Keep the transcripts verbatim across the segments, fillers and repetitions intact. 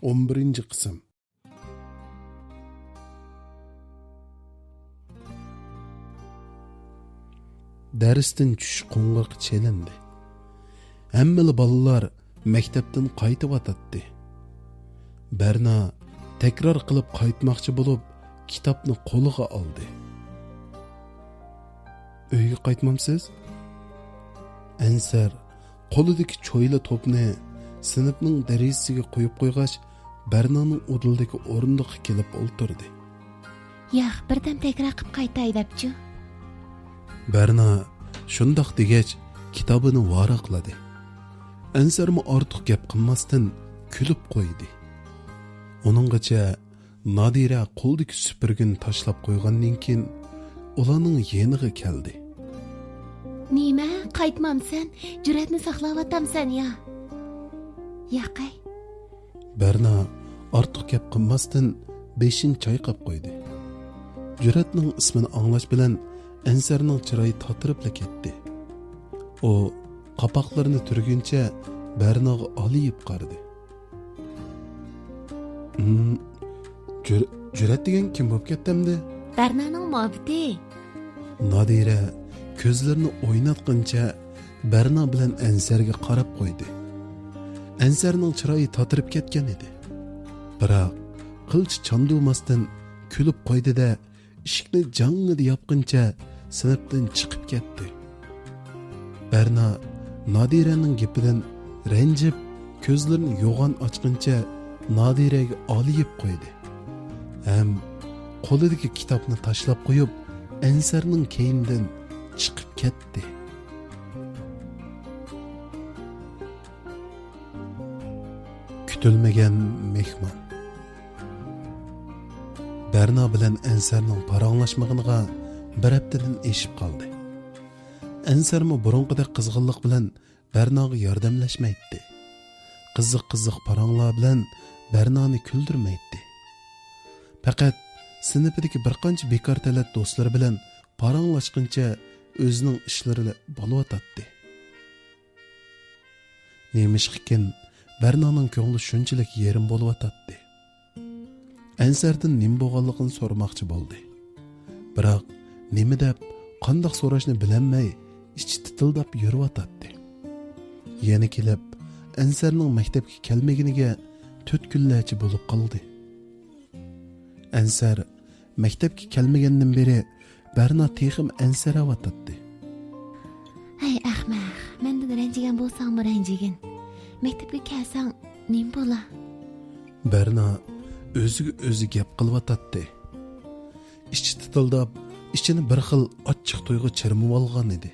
ئون بىرىنچى قىسىم. دەرستىن چۈشۈش قوڭغۇرىقى چېلىندى. ھەممىلا بالىلار مەكتەپتىن قايتىۋاتاتتى. بەرنا تەكرار قىلىپ قايتماقچى بولۇپ، كىتابنى قولىغا ئالدى. «ئۆيگە قايتمامسىز؟» ئەنسەر قولىدىكى چويلا توپنى سىنىپنىڭ دېرىزىسىگە قويۇپ قويغاچ، بەرنانىڭ ئۇدۇلىدىكى ئورۇندۇققا كېلىپ ئولتۇردى. «ياق، بىردەم تەكرار قىپ قايتاي دەپچۇ.» بەرنا شۇنداق دېگەچ، كىتابىنى ۋاراقلىدى. ئەنسەرمۇ ئارتۇق گەپ قىلماستىن كۈلۈپ قويدى. ئۇنىڭغىچە نادىرە قولىدىكى سۈپۈرگىنى تاشلاپ قويغاندىن كېيىن، ئۇلارنىڭ يېنىغا كەلدى. «نېمە، قايتمامسەن؟ جۈرئەتنى ساقلاۋاتامسەن يا؟» «ياقەي.» بەرنا ئارتۇق گەپ قىلماستىن بېشىنى چايقاپ قويدى. جۈرئەتنىڭ ئىسمىنى ئاڭلاش بىلەن ئەنسەرنىڭ چىرايى تاتىرىپلا كەتتى. ئۇ قاپاقلىرىنى تۈرگىنىچە بەرناغا ئالىيىپ قارىدى. «ھىم، جۈر-، جۈرئەت دېگەن كىم بولۇپ كەتتى ئەمدى؟» «بەرنانىڭ مۇھەببىتى.» نادىرە كۆزلىرىنى ئويناتقىنىچە بەرنا بىلەن ئەنسەرگە قاراپ قويدى. ئەنسەرنىڭ چىرايى تاتىرىپ كەتكەن ئىدى. بىراق قىلچە چاندۇرماستىن كۈلۈپ قويدى-دە، ئىشىكنى جاڭڭىدە ياپقىنىچە سىنىپتىن چىقىپ كەتتى. بەرنا نادىرەنىڭ گېپىدىن رەنجىپ، كۆزلىرىنى يوغان ئاچقىنىچە نادىرەگە ئالىيىپ قويدى ھەم قولىدىكى كىتابنى تاشلاپ قويۇپ، ئەنسەرنىڭ كەينىدىن چىقىپ كەتتى. كۈتۈلمىگەن مېھمان. بەرنا بىلەن ئەنسەرنىڭ پاراڭلاشمىغىنىغا بىر ھەپتىدىن ئېشىپ قالدى. ئەنسەرمۇ بۇرۇنقىدەك قىزغىنلىق بىلەن بەرناغا ياردەملەشمەيتتى. قىزىق-قىزىق پاراڭلار بىلەن بەرنانى كۈلدۈرمەيتتى. پەقەت سىنىپىدىكى بىر قانچە بىكار تەلەت دوستلىرى بىلەن پاراڭلاشقىنىچە ئۆزىنىڭ ئىشلىرىلا بولۇۋاتاتتى. نېمىشقىكىن، بەرنانىڭ كۆڭلى شۇنچىلىك يېرىم بولۇۋاتاتتى. ئەنسەردىن نېمە بولغانلىقىنى سورىماقچى بولدى. بىراق نېمە دەپ، قانداق سوراشنى بىلەلمەي، ئىچى تىتىلداپ يۈرۈۋاتاتتى. يەنە كېلىپ، ئەنسەرنىڭ مەكتەپكە كەلمىگىنىگە تۆت كۈنلەرچە بولۇپ قالدى. ئەنسەر مەكتەپكە كەلمىگەندىن بېرى بەرنا تېخىمۇ ئەنسىرەۋاتاتتى. ھەي ئەخمەق، مەندىن رەنجىگەن بولساڭمۇ رەنجىگىن. مەكتەپكە كەلسەڭ نېمە بولا؟ بەرنا ئۆزىگە ئۆزى گەپ قىلىۋاتاتتى. ئىچى تىتىلداپ، ئىچىنى بىر خىل ئاچچىق تۇيغۇ چىرمىۋالغان ئىدى.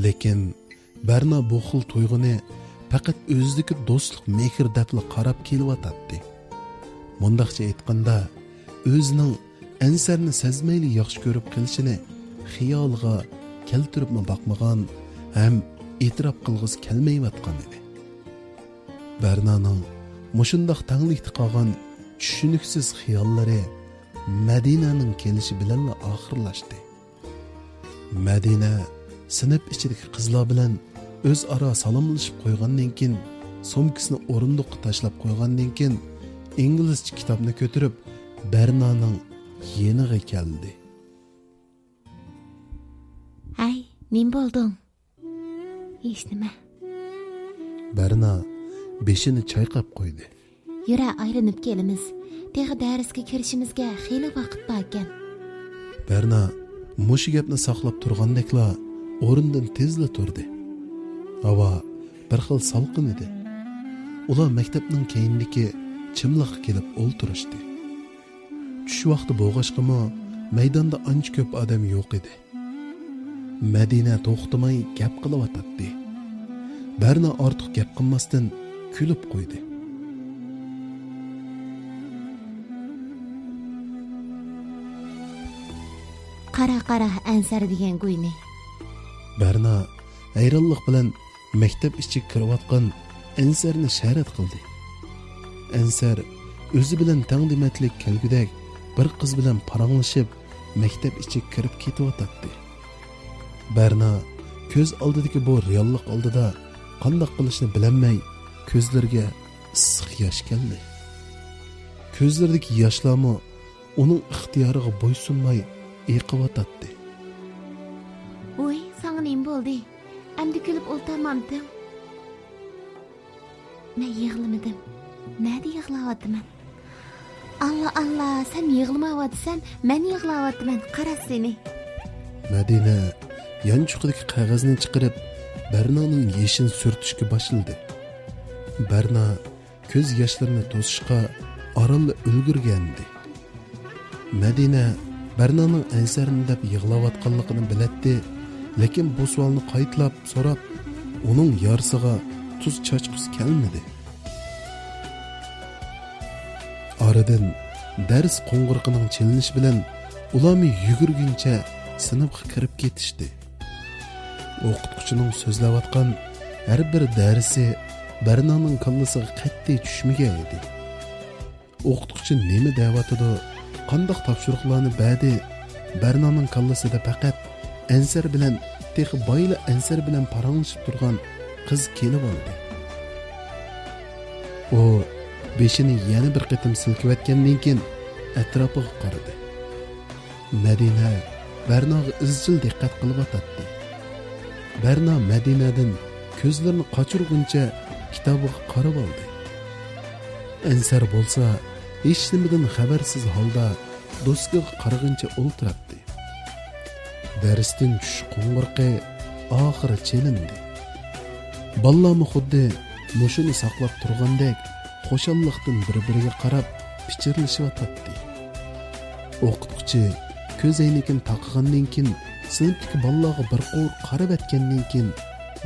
لېكىن بەرنا بۇ خىل تۇيغۇنى پەقەت ئۆزىدىكى دوستلۇق مېھىر دەپلا قاراپ كېلىۋاتاتتى. مۇنداقچە ئېيتقاندا، ئۆزىنىڭ ئەنسەرنى سەزمەيلا ياخشى كۆرۈپ قېلىشىنى خىيالىغا كەلتۈرۈپمۇ باقمىغان ھەم ئېتىراپ قىلغۇسى كەلمەيۋاتقان ئىدى. بەرنانىڭ مۇشۇنداق تەڭلىكتە قالغان چۈشىنىكسىز خىياللىرى مەدىنەنىڭ كېلىشى بىلەنلا ئاخىرلاشتى. مەدىنە سىنىپ ئىچىدىكى قىزلار بىلەن ئۆزئارا سالاملىشىپ قويغاندىن كېيىن، سومكىسىنى ئورۇندۇققا تاشلاپ قويغاندىن كېيىن، ئىنگلىزچە كىتابنى كۆتۈرۈپ، بەرنانىڭ يېنىغا كەلدى. ھەي، نېمە بولدۇڭ؟ ھېچنېمە. بەرنا بېشىنى چايقاپ قويدى. يۈرە، ئايلىنىپ كېلىمىز. تېخى دەرسكە كىرىشىمىزگە خېلى ۋاقىت باركەن. بەرنا مۇشۇ گەپنى ساقلاپ تۇرغاندەكلا ئورنىدىن تېزلا تۇردى. ھاۋا بىر خىل سالقىن ئىدى. ئۇلار مەكتەپنىڭ كەينىدىكى چىملىققا كېلىپ ئولتۇرۇشتى. چۈش ۋاقتى بولغاچقىمۇ، مەيداندا ئانچە كۆپ ئادەم يوق ئىدى. مەدىنە توختىماي گەپ قىلىۋاتاتتى. بەرنا ئارتۇق گەپ قىلماستىن كۈلۈپ قويدى. قارا، قارا، ئەنسەر دېگەن گۇينى. بەرنا ھەيرانلىق بىلەن مەكتەپ ئىچىگە كىرىۋاتقان ئەنسەرنى شەرەت قىلدى. ئەنسەر ئۆزى بىلەن تەڭ دېمەتلىك كەلگۈدەك بىر قىز بىلەن پاراڭلىشىپ، مەكتەپ ئىچىگە كىرىپ كېتىۋاتاتتى. بەرنا كۆز ئالدىدىكى بۇ رېئاللىق ئالدىدا قانداق قىلىشنى بىلەلمەي، كۆزلىرىگە ئىسسىق ياش كەلدى. كۆزلىرىدىكى ياشلارمۇ ئۇنىڭ ئىختىيارىغا بويسۇنماي ئېقىۋاتاتتى. ۋوي، ساڭا نېمە بولدى؟ ئەمدى كۈلۈپ ئولتۇرمامتىڭ؟ مەن يىغلىمىدىم. نەدە يىغلاۋاتىمەن؟ ئاللا، ئاللا، سەن يىغلىمايۋاتىسەن، مەن يىغلاۋاتىمەن، قارا سېنى. مەدىنە يانچۇقىدىكى قەغەزنى چىقىرىپ، بەرنانىڭ يېشىنى سۈرتۈشكە باشلىدى. بەرنا كۆز ياشلىرىنى توسۇشقا ئارانلا ئۈلگۈرگەنىدى. مەدىنە بەرنانىڭ ئەنسەرنى دەپ يىغلاۋاتقانلىقىنى بىلەتتى، لېكىن بۇ سوئالنى قايتىلاپ سوراپ، ئۇنىڭ يارىسىغا تۇز چاچقۇسى كەلمىدى. ئارىدىن دەرس قوڭغۇرىقىنىڭ چېلىنىشى بىلەن ئۇلارمۇ يۈگۈرگىنىچە سىنىپقا كىرىپ كېتىشتى. ئوقۇتقۇچىنىڭ سۆزلەۋاتقان ھەر بىر دەرسى بەرنانىڭ كاللىسىغا قەتئىي چۈشمىگەن ئىدى. ئوقۇتقۇچى نېمە دەۋاتىدۇ، قانداق تاپشۇرۇقلارنى بەردى، بەرنانىڭ كاللىسىدا پەقەت ئەنسەر بىلەن، تېخى بايىلا ئەنسەر بىلەن پاراڭلىشىپ تۇرغان قىز كېلىۋالدى. ئۇ بېشىنى يەنە بىر قېتىم سىلكىۋەتكەندىن كېيىن ئەتراپىغا قارىدى. مەدىنە بەرناغا ئىزچىل دىققەت قىلىۋاتاتتى. بەرنا مەدىنەدىن كۆزلىرىنى قاچۇرغىنىچە كىتابىغا قارىۋالدى. ئەنسەر بولسا ھېچنېمىدىن خەۋەرسىز ھالدا دوسكىغا قارىغىنىچە ئولتۇراتتى. دەرستىن چۈشۈش قوڭغۇرىقى ئاخىرى چېلىندى. بالىلارمۇ خۇددى مۇشۇنى ساقلاپ تۇرغاندەك خۇشاللىقتىن بىر-بىرىگە قاراپ پىچىرلىشىۋاتاتتى. ئوقۇتقۇچى كۆز ئەينىكىنى تاقىغاندىن كېيىن، سىنىپتىكى بالىلارغا بىر قۇر قارىۋەتكەندىن كېيىن،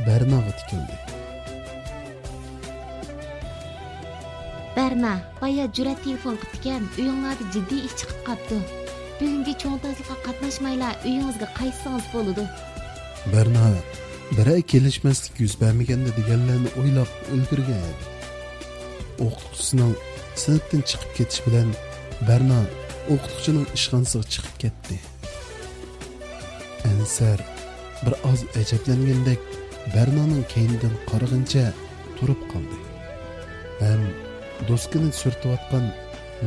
بەرناغا تىكىلدى. بەرنا، بايا جۈرئەت تېلېفون قىپتىكەن، ئۆيۈڭلاردا جىددىي ئىش چىقىپ قاپتۇ. بۈگۈنكى چوڭ تازىلىققا قاتناشمايلا ئۆيىڭىزگە قايتسىڭىز بولىدۇ. بەرنا، بىرەر كېلىشمەسلىك يۈز بەرمىگەندە دېگەنلەرنى ئويلاپ ئۈلگۈرگەن ئىدى. ئوقۇتقۇچىسىنىڭ سىنىپتىن چىقىپ كېتىشى بىلەن بەرنا ئوقۇتقۇچىنىڭ ئىشخانىسىغا چىقىپ كەتتى. ئەنسەر بىر ئاز ئەجەبلەنگەندەك بەرنانىڭ كەينىدىن قارىغىنىچە تۇرۇپ قالدى ھەم دوسكىنى سۈرتۈۋاتقان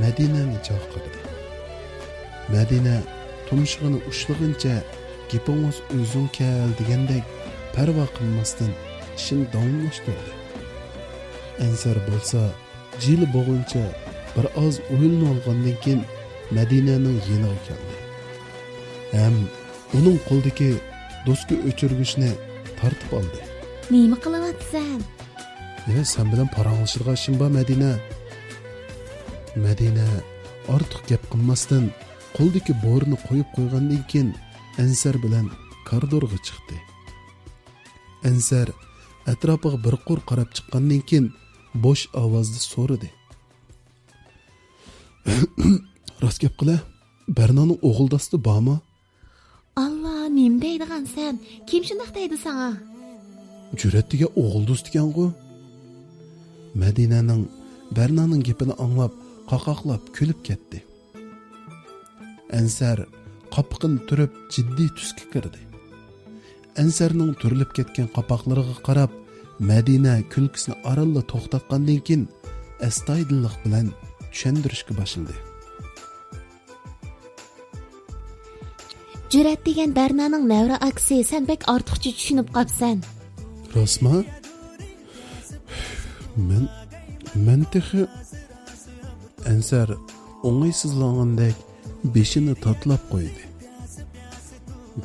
مەدىنەنى چاقىردى. مەدىنە تۇمشۇقىنى ئۇشلىغىنىچە، «گېپىڭ بولسا ئۆزۈڭ كەل» دېگەندەك پەرۋا قىلماستىن ئىشىنى داۋاملاشتۇردى. ئەنسەر بولسا جىلە بولغۇنچە بىر ئاز ئويلىنىۋالغاندىن كېيىن مەدىنەنىڭ يېنىغا كەلدى ھەم ئۇنىڭ قولىدىكى دوسكا ئۆچۈرگۈچنى تارتىپ ئالدى. نېمە قىلىۋاتىسەن؟ يەنە سەن بىلەن پاراڭلىشىدىغان ئىشىم بار، مەدىنە. مەدىنە ئارتۇق گەپ قىلماستىن، قولىدىكى بورىنى قويۇپ قويغاندىن كېيىن، ئەنسەر بىلەن كارىدورغا چىقتى. ئەنسەر ئەتراپىغا بىر قۇر قاراپ چىققاندىن كېيىن، بوش ئاۋازدا سورىدى. راست گەپ قىلە، بەرنانىڭ ئوغۇل دوستى بارمۇ؟ ئاللا، نېمە دەيدىغانسەن؟ كىم شۇنداق دەيدۇ ساڭا؟ جۈرئەت دېگەن ئوغۇل دوستىكەنغۇ؟ مەدىنەنىڭ بەرنانىڭ گېپىنى ئاڭلاپ، قاقاقلاپ كۈلۈپ كەتتى. ئەنسەر قاپىقىنى تۈرۈپ، جىددىي تۈسكە كىردى. ئەنسەرنىڭ تۈرۈلۈپ كەتكەن قاپاقلىرىغا قاراپ، مەدىنە كۈلكىسىنى ئارانلا توختاتقاندىن كېيىن، ئەستايىدىللىق بىلەن چۈشەندۈرۈشكە باشلىدى. جۈرئەت دېگەن بەرنانىڭ نەۋرە ئاكىسى، سەن بەك ئارتۇقچە چۈشىنىپ قاپسەن. راستما؟ مەن، مەن تېخى. ئەنسەر ئوڭايسىزلانغاندەك بېشىنى تاتىلاپ قويدى.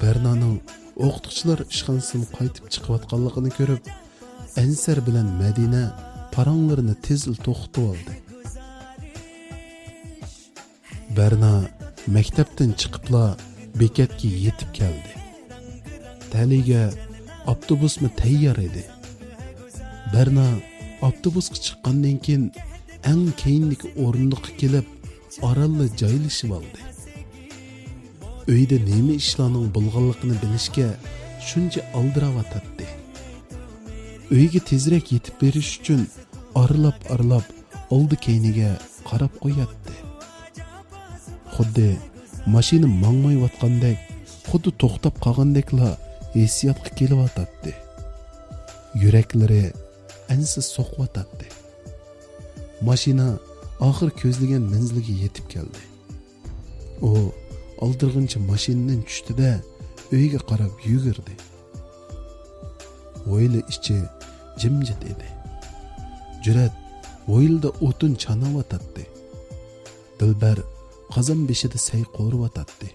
بەرنانىڭ ئوقۇتقۇچىلار ئىشخانىسىدىن قايتىپ چىقىۋاتقانلىقىنى كۆرۈپ، ئەنسەر بىلەن مەدىنە پاراڭلىرىنى تېزلا توختىتىۋالدى. بەرنا مەكتەپتىن چىقىپلا بېكەتكە يېتىپ كەلدى. تەلىيىگە ئاپتوبۇسمۇ تەييار ئىدى. بەرنا ئاپتوبۇسقا چىققاندىن كېيىن، ئەڭ كەينىدىكى ئورۇندۇققا كېلىپ، ئارانلا جايلىشىۋالدى. ئۆيدە نېمە ئىشلارنىڭ بولغانلىقىنى بىلىشكە شۇنچە ئالدىراۋاتاتتى. ئۆيگە تېزرەك يېتىپ بېرىش ئۈچۈن ئارىلاپ-ئارىلاپ ئالدى-كەينىگە قاراپ قوياتتى. خۇددى ماشىنا ماڭمايۋاتقاندەك، خۇددى توختاپ قالغاندەكلا ھېسسىياتقا كېلىۋاتاتتى. يۈرەكلىرى ئەنسىز سوقۇۋاتاتتى. ماشىنا ئاخىر كۆزلىگەن مەنزىلگە يېتىپ كەلدى. ئۇ ئالدىرىغىنچە ماشىنىدىن چۈشتى-دە، ئۆيىگە قاراپ يۈگۈردى. ھويلا ئىچى جىمجىت ئىدى. جۈرئەت ھويلىدا ئوتۇن چاناۋاتاتتى. دىلبەر قازان بېشىدا سەي قورۇۋاتاتتى.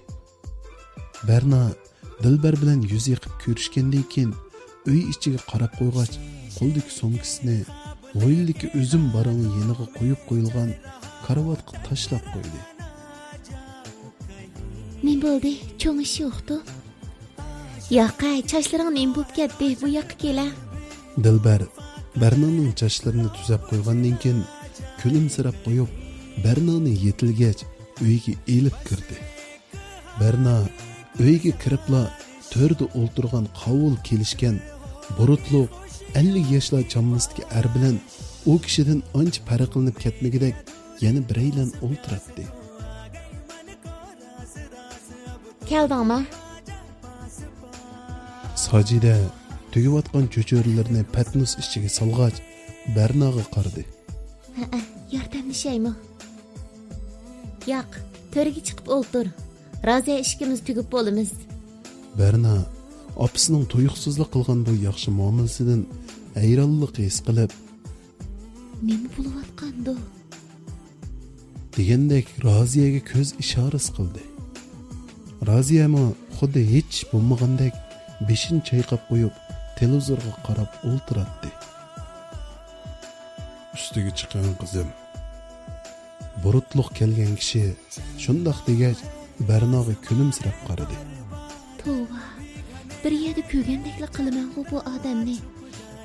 بەرنا دىلبەر بىلەن يۈز يېقىپ كۆرۈشكەندىن كېيىن، ئۆي ئىچىگە قاراپ قويغاچ، قولىدىكى سومكىسىنى ھويلىدىكى ئۈزۈم بارىنىڭ يېنىغا قويۇپ قويۇلغان كارىۋاتقا تاشلاپ قويدى. نېمە بولدى؟ چوڭ ئىش يوقتۇ؟ ياقەي، چاچلىرىڭ نېمە بولۇپ كەتتى؟ بۇ ياققا كېلە. دىلبەر بەرنانىڭ چاچلىرىنى تۈزەپ قويغاندىن كېيىن، كۈلۈمسىرەپ قويۇپ، بەرنانى يېتىلگەچ ئۆيگە ئېلىپ كىردى. بەرنا ئۆيگە كىرىپلا، تۆردە ئولتۇرغان قاۋۇل كېلىشكەن، بۇرۇتلۇق، ئەللىك ياشلار چامىسىدىكى ئەر بىلەن ئۇ كىشىدىن ئانچە پەرقلىنىپ كەتمىگۈدەك يەنە بىرەيلەن ئولتۇراتتى. كەلدىڭما؟ ساجىدە تۈگۈۋاتقان چۆچۈرىلىرىنى پەتنۇس ئىچىگە سالغاچ، بەرناغا قارىدى. ھەئە، ياردەملىشەيمۇ؟ ياق، تۆرگە چىقىپ ئولتۇر. رازىيە ئىككىمىز تۈگۈپ بولىمىز. بەرنا ئاپىسىنىڭ تۇيۇقسىزلا قىلغان بۇ ياخشى مۇئامىلىسىدىن ھەيرانلىق ھېس قىلىپ، نېمە بولۇۋاتقاندۇ؟ دېگەندەك رازىيەگە كۆز ئىشارىسى قىلدى. رازىيەمۇ خۇددى ھېچ ئىش بولمىغاندەك بېشىنى چايقاپ قويۇپ، تېلېۋىزورغا قاراپ ئولتۇراتتى. ئۈستىگە چىقىڭ، قىزىم. بۇرۇتلۇق كەلگەن كىشى شۇنداق دېگەچ، بەرناغا كۈلۈمسىرەپ قارىدى. توۋا، بىر يەردە كۆرگەندەكلا قىلىمەنغۇ بۇ ئادەمنى.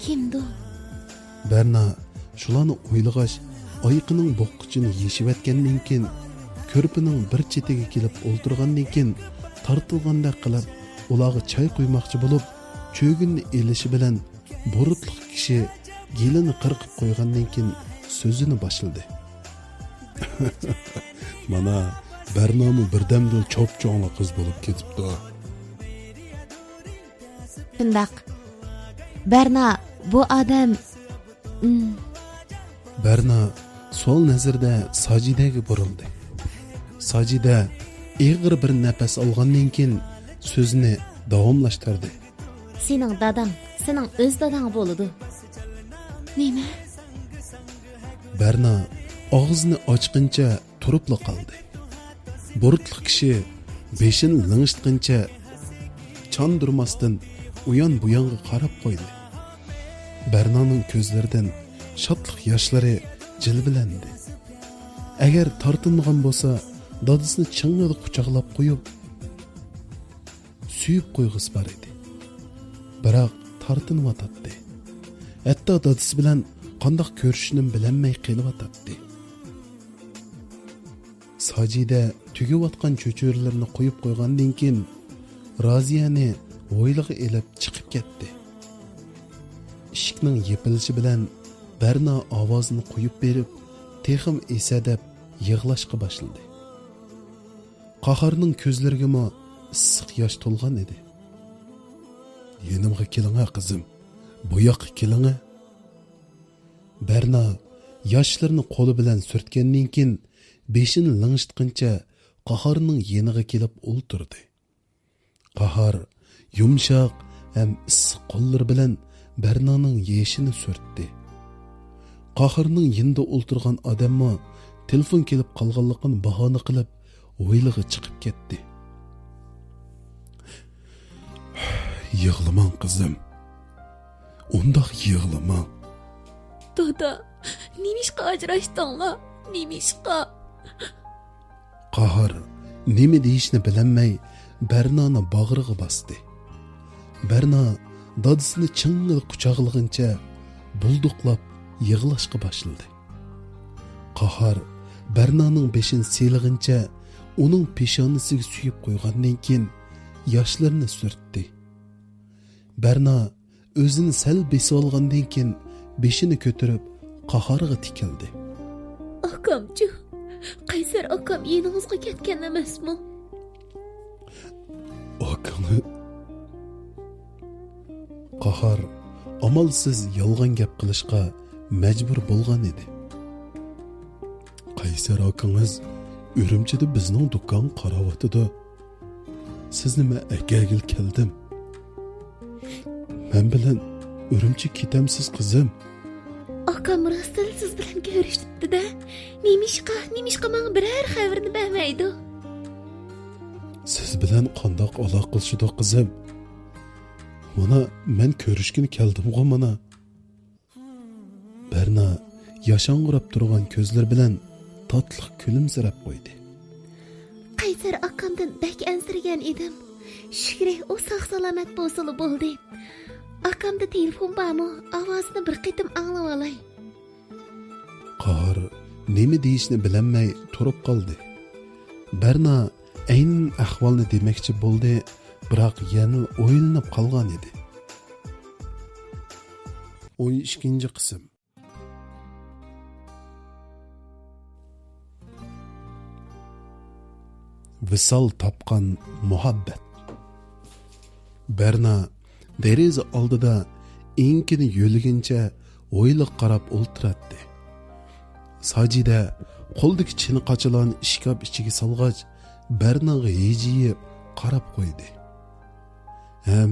كىمدۇ؟ بەرنا شۇلارنى ئويلىغاچ، ئايىقىنىڭ بوغقۇچىنى يېشىۋەتكەندىن كېيىن، كۆرپىنىڭ بىر چېتىگە كېلىپ ئولتۇرغاندىن كېيىن، تارتىلغاندەك قىلىپ، ئۇلارغا چاي قۇيماقچى بولۇپ، چۆگۈننى ئېلىشى بىلەن، بۇرۇتلۇق كىشى گېلىنى قىرقىپ قويغاندىن كېيىن سۆزىنى باشلىدى. مانا، بەرنامۇ بىردەمدىلا چوپچوڭلا قىز بولۇپ كېتىپتۇ. شۇنداق. بەرنا، بۇ ئادەم، ئىم. بەرنا سوئال نەزىرىدە ساجىدەگە بۇرۇلدى. ساجىدە ئېغىر بىر نەپەس ئالغاندىن كېيىن سۆزىنى داۋاملاشتۇردى. سېنىڭ داداڭ، سېنىڭ ئۆز داداڭ بولىدۇ. نېمە؟ بەرنا ئاغزىنى ئاچقىنىچە تۇرۇپلا قالدى. بۇرۇتلۇق كىشى بېشىنى لىڭشىتقىنىچە چاندۇرماستىن ئۇيان بۇيانغا قاراپ قويدى. بەرنانىڭ كۆزلىرىدىن شادلىق ياشلىرى جىلۋىلەندى. ئەگەر تارتىنمىغان بولسا، دادىسىنى چىڭڭىدە قۇچاقلاپ قويۇپ، سۆيۈپ قويغۇسى بار ئىدى. بىراق تارتىنىۋاتاتتى. ھەتتا دادىسى بىلەن قانداق كۆرۈشۈشىنىمۇ بىلەلمەي قېلىۋاتاتتى. ساجىدە تۈگۈۋاتقان چۆچۈرىلىرىنى قويۇپ قويغاندىن كېيىن، رازىيەنى ھويلىغا ئېلىپ چىقىپ كەتتى. ئىشىكنىڭ يېپىلىشى بىلەن بەرنا ئاۋازىنى قويۇپ بېرىپ، تېخىمۇ ئېسەدەپ يىغلاشقا باشلىدى. قاھارنىڭ كۆزلىرىگىمۇ ئىسسىق ياش تولغان ئىدى. يېنىمغا كېلىڭە، قىزىم. بۇ ياققا كېلىڭە. بەرنا ياشلىرىنى قولى بىلەن سۈرتكەندىن كېيىن، بېشىنى لىڭشىتقىنىچە قاھارنىڭ يېنىغا كېلىپ ئولتۇردى. قاھار يۇمشاق ھەم ئىسسىق قوللىرى بىلەن بەرنانىڭ يېشىنى سۈرتتى. قاھارنىڭ يېنىدا ئولتۇرغان ئادەممۇ تېلېفون كېلىپ قالغانلىقىنى باھانە قىلىپ، ھويلىغا چىقىپ كەتتى. يىغلىماڭ، قىزىم. ئۇنداق يىغلىماڭ. دادا، نېمىشقا ئاجراشتىڭلار؟ نېمىشقا؟ قاھار نېمە دېيىشنى بىلەلمەي، بەرنانى باغرىغا باستى. بەرنا دادىسىنى چىڭڭىدە قۇچاقلىغىنىچە بۇلدۇقلاپ يىغلاشقا باشلىدى. قاھار بەرنانىڭ بېشىنى سىيلىغىنىچە ئۇنىڭ پېشانىسىگە سۆيۈپ قويغاندىن كېيىن ياشلىرىنى سۈرتتى. بەرنا ئۆزىنى سەل بېسىۋالغاندىن كېيىن بېشىنى كۆتۈرۈپ قاھارغا تىكىلدى. ئاكامچۇ؟ قەيسەر ئاكام يېنىڭىزغا كەتكەن ئەمەسمۇ؟ ئاكىڭى؟ قاھار ئامالسىز يالغان گەپ قىلىشقا مەجبۇر بولغان ئىدى. قەيسەر ئاكىڭىز ئۈرۈمچىدە بىزنىڭ دۇكانغا قاراۋاتىدۇ. سىزنى مەن ئەكەگىلى كەلدىم. مەن بىلەن ئۈرۈمچىگە كېتەمسىز، قىزىم؟ ئاكام راستتىنلا سىز بىلەن كۆرۈشۈپتۇ-دە. نېمىشقا، نېمىشقا ماڭا بىرەر خەۋىرىنى بەرمەيدۇ؟ سىز بىلەن قانداق ئالاقىلىشىدۇ، قىزىم؟ مانا، مەن كۆرۈشكىلى كەلدىمغۇ، مانا. بەرنا ياشاڭغۇراپ تۇرغان كۆزلىرى بىلەن تاتلىق كۈلۈمسىرەپ قويدى. قەيسەر ئاكامدىن بەك ئەنسىرىگەن ئىدىم. شۈكرى، ئۇ ساق-سالامەت بولسىلا بولدى. ئاكامدا تېلېفون بارمۇ؟ ئاۋازىنى بىر قېتىم ئاڭلىۋالاي. قاھار نېمە دېيىشنى بىلەلمەي تۇرۇپ قالدى. بەرنا ئەينەن ئەھۋالنى دېمەكچى بولدى، بىراق يەنىلا ئويلىنىپ قالغان ئىدى. ئون ئىككىنچى قىسىم. ۋىسال تاپقان مۇھەببەت. بەرنا دېرىزە ئالدىدا ئېڭىكىنى يۆلىگىنىچە ھويلىغا قاراپ ئولتۇراتتى. ساجىدە قولىدىكى چىنە قاچىلارنى ئىشكاپ ئىچىگە سالغاچ، بەرناغا ھىجىيىپ قاراپ قويدى. ھەم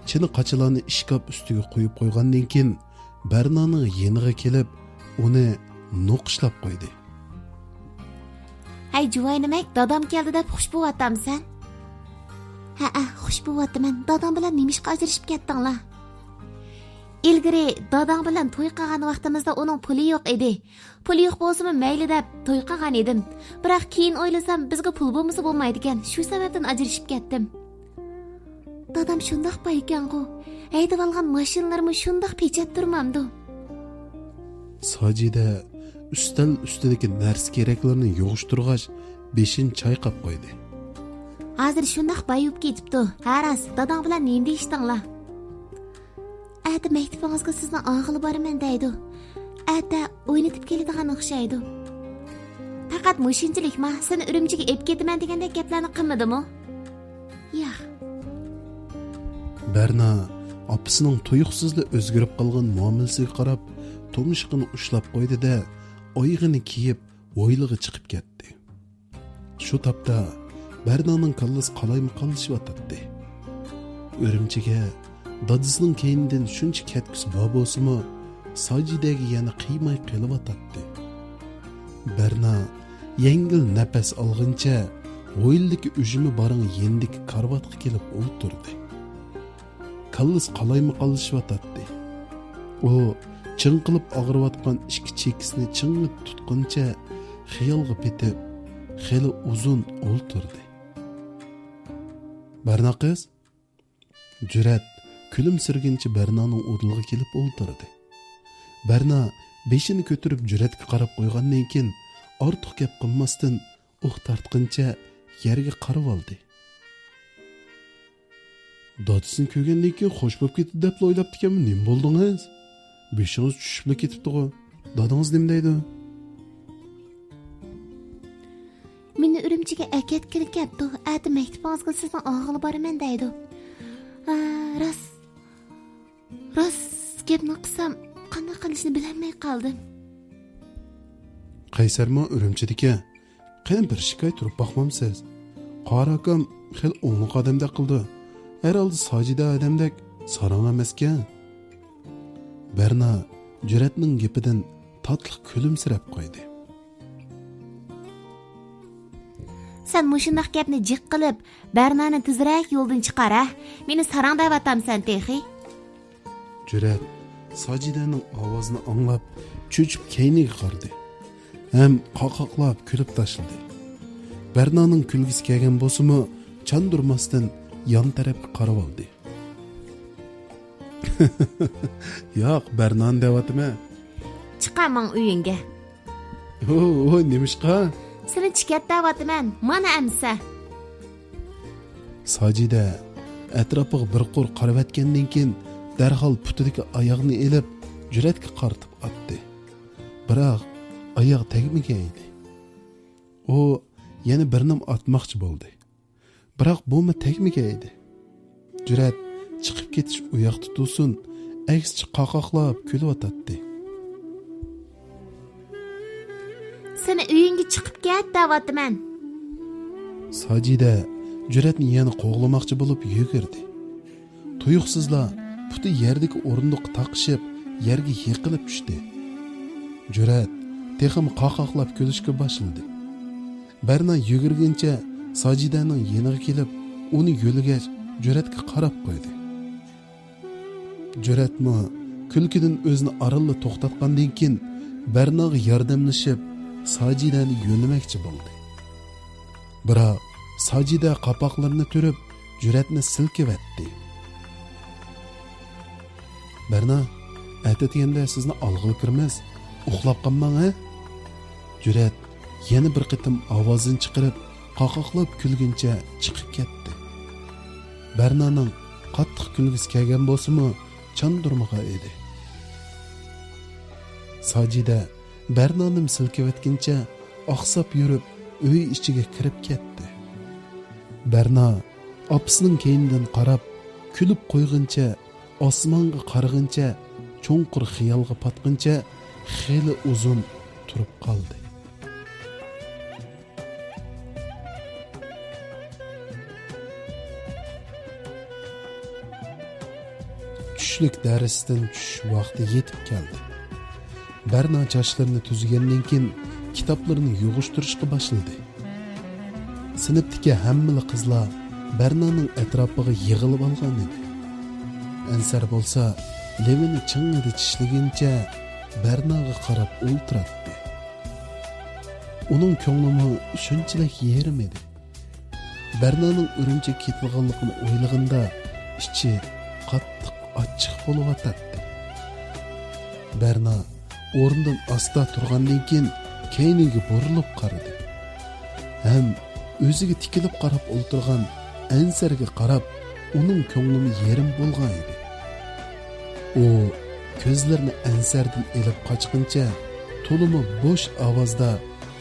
چىنە قاچىلارنى ئىشكاپ ئۈستىگە قويۇپ قويغاندىن كېيىن، بەرنانىڭ يېنىغا كېلىپ، ئۇنى نوقۇشلاپ قويدى. ھەي جۇۋاينىمەك، دادام كەلدى دەپ خۇش بوۋاتامسەن؟ ھەئە، خۇش بوۋاتىمەن. داداڭ بىلەن نېمىشقا ئاجرىشىپ كەتتىڭلار؟ ئىلگىرى داداڭ بىلەن توي قىلغان ۋاقتىمىزدا ئۇنىڭ پۇلى يوق ئىدى. پۇلى يوق بولسىمۇ مەيلى دەپ توي قىلغان ئىدىم. بىراق كېيىن ئويلىسام، بىزگە پۇل بولمىسا بولمايدىكەن، شۇ سەۋەبتىن ئاجرىشىپ كەتتىم. دادام شۇنداق بايكەنغۇ، ھەيدىۋالغان ماشىنىلىرىمۇ شۇنداق پېچەت تۇرمامدۇ؟ ساجىدە ئۈستەل ئۈستىدىكى نەرسە-كېرەكلىرىنى يىغىشتۇرغاچ، بېشىنى چايقاپ قويدى. ھازىر شۇنداق باي بولۇپ كېتىپتۇ. ھە راست، داداڭ بىلەن نېمە دېيىشتىڭلار؟ ئەتە مەكتىپىڭىزگە سىزنى ئالغىلى بارىمەن دەيدۇ. ئەتە ئوينىتىپ كېلىدىغان ئوخشايدۇ. پەقەت مۇشۇنچىلىكما؟ سېنى ئۈرۈمچىگە ئېلىپ كېتىمەن دېگەندەك گەپلەرنى قىلمىدىمۇ؟ ياق. بەرنا ئاپىسىنىڭ تۇيۇقسىزلا ئۆزگىرىپ قالغان مۇئامىلىسىگە قاراپ، تۇمشۇقىنى ئۇشلاپ قويدى-دە، ئايىغىنى كىيىپ، ھويلىغا چىقىپ كەتتى. شۇ تاپتا بەرنانىڭ كاللىسى قالايمىقانلىشىۋاتاتتى. ئۈرۈمچىگە دادىسىنىڭ كەينىدىن شۇنچە كەتكۈسى بار بولسىمۇ، ساجىدەگە يەنە قىيماي قېلىۋاتاتتى. بەرنا يەڭگىل نەپەس ئالغىنىچە ھويلىدىكى ئۈجمە بارىڭ يېنىدىكى كارىۋاتقا كېلىپ ئولتۇردى. كاللىسى قالايمىقانلىشىۋاتاتتى. ئۇ چىڭقىلىپ ئاغرىۋاتقان ئىككى چېكىسىنى چىڭ تۇتقىنىچە خىيالغا پېتىپ، خېلى ئۇزۇن ئولتۇردى. بەرنا قىز؟ جۈرئەت كۈلۈمسىرىگىنىچە بەرنانىڭ ئۇدۇلىغا كېلىپ ئولتۇردى. بەرنا بېشىنى كۆتۈرۈپ جۈرئەتكە قاراپ قويغاندىن كېيىن، ئارتۇق گەپ قىلماستىن، ئۇھ تارتقىنىچە يەرگە قارىۋالدى. دادىسىنى كۆرگەندىن كېيىن خوش بولۇپ كېتىدۇ دەپلا ئويلاپتىكەنمەن، نېمە بولدىڭىز؟ بېشىڭىز چۈشۈپلا كېتىپتىغۇ. دادىڭىز نېمە دەيدۇ؟ مېنى ئۈرۈمچىگە ئەكەتكىلى كەپتۇ. ئەتە مەكتىپىڭىزگە سىزنى ئالغىلى بارىمەن دەيدۇ. ھە، راست. راست گەپنى قىلسام، قانداق قىلىشنى بىلەلمەي قالدىم. قەيسەرمۇ ئۈرۈمچىدىكەن. قېنى بىر ئىككى ئاي تۇرۇپ باقمامسىز؟ قارى ئاكام خېلى ئوڭلۇق ئادەمدەك قىلىدۇ. ھەرھالدا ساجىدە ئادەمدەك ساراڭ ئەمەسكەن. بەرنا جۈرئەتنىڭ گېپىدىن تاتلىق كۈلۈمسىرەپ قويدى. سەن مۇشۇنداق گەپنى جىق قىلىپ، بەرنانى تېزرەك يولدىن چىقار، ھە؟ مېنى ساراڭ دەۋاتامسەن تېخى؟ جۈرئەت ساجىدەنىڭ ئاۋازىنى ئاڭلاپ، چۆچۈپ كەينىگە قارىدى ھەم قاقاقلاپ كۈلۈپ تاشلىدى. بەرنانىڭ كۈلگۈسى كەلگەن بولسىمۇ، چاندۇرماستىن يان تەرەپكە قارىۋالدى. ياق، بەرنانى دەۋاتىمەن. چىقار ماڭ ئۆيۈڭگە. ھو، ھو، نېمىشقا؟ سېنى چىكەت دەۋاتىمەن، مانا ئەمسە. ساجىدە ئەتراپىغا بىر قۇر قارىۋەتكەندىن كېيىن، دەرھال پۇتىدىكى ئاياغنى ئېلىپ، جۈرئەتكە قارىتىپ ئاتتى. بىراق، ئاياغ تەگمىگەن ئىدى. ئۇ يەنە بىر نېمە ئاتماقچى بولدى. بىراق بۇمۇ تەگمىگەن ئىدى. جۈرئەت چىقىپ كېتىش ئۇياقتا تۇرسۇن، ئەكسىچە قاقاقلاپ كۈلۈۋاتاتتى. قېتىم ئۆيۈڭگە چىقىپ كەت دەۋاتىمەن. ساجىدە جۈرئەتنى يەنە قوغلىماقچى بولۇپ يۈگۈردى. تۇيۇقسىزلا پۇتى يەردىكى ئورۇندۇققا تاقىشىپ، يەرگە يىقىلىپ چۈشتى. جۈرئەت تېخىمۇ قاقاقلاپ كۈلۈشكە باشلىدى. بەرنا يۈگۈرگىنىچە ساجىدەنىڭ يېنىغا كېلىپ، ئۇنى يۆلىگەچ، جۈرئەتكە قاراپ قويدى. جۈرئەتمۇ كۈلكىدىن ئۆزىنى ئارانلا توختاتقاندىن كېيىن، بەرناغا ياردەملىشىپ، ساجىدەنى يۆلىمەكچى بولدى. بىراق ساجىدە قاپاقلىرىنى تۈرۈپ، جۈرئەتنى سىلكىۋەتتى. بەرنا، ئەتە دېگەندە سىزنى ئالغىلى كىرىمىز، ئۇخلاپ قالماڭ، ھە؟ جۈرئەت يەنە بىر قېتىم ئاۋازىنى چىقىرىپ، قاقاقلاپ كۈلگىنىچە چىقىپ كەتتى. بەرنانىڭ قاتتىق كۈلگۈسى كەلگەن بولسىمۇ، چاندۇرمىغان ئىدى. ساجىدە بەرنانىمۇ سىلكىۋەتكىنىچە ئاقساپ يۈرۈپ، ئۆي ئىچىگە كىرىپ كەتتى. بەرنا ئاپىسىنىڭ كەينىدىن قاراپ، كۈلۈپ قويغىنىچە، ئاسمانغا قارىغىنىچە، چوڭقۇر خىيالغا پاتقىنىچە خېلى ئۇزۇن تۇرۇپ قالدى. چۈشلۈك دەرستىن چۈشۈش ۋاقتى يېتىپ كەلدى. بەرنا چاچلىرىنى تۈزىگەندىن كېيىن، كىتابلىرىنى يىغىشتۇرۇشقا باشلىدى. سىنىپتىكى ھەممىلا قىزلار بەرنانىڭ ئەتراپىغا يىغىلىپ ئالغان ئىدى. ئەنسەر بولسا لېۋىنى چىڭڭىدە چىشلىگىنىچە بەرناغا قاراپ ئولتۇراتتى. ئۇنىڭ كۆڭلىمۇ شۇنچىلىك يېرىم ئىدى. بەرنانىڭ ئۈرۈمچىگە كېتىدىغانلىقىنى ئويلىغىنىدا ئىچى قاتتىق ئاچچىق بولۇۋاتاتتى. بەرنا ئورنىدىن ئاستا تۇرغاندىن كېيىن كەينىگە بۇرۇلۇپ قارىدى ھەم ئۆزىگە تىكىلىپ قاراپ ئولتۇرغان ئەنسەرگە قاراپ، ئۇنىڭ كۆڭلىمۇ يېرىم بولغان ئىدى. ئۇ كۆزلىرىنى ئەنسەردىن ئېلىپ قاچقىنىچە تولىمۇ بوش ئاۋازدا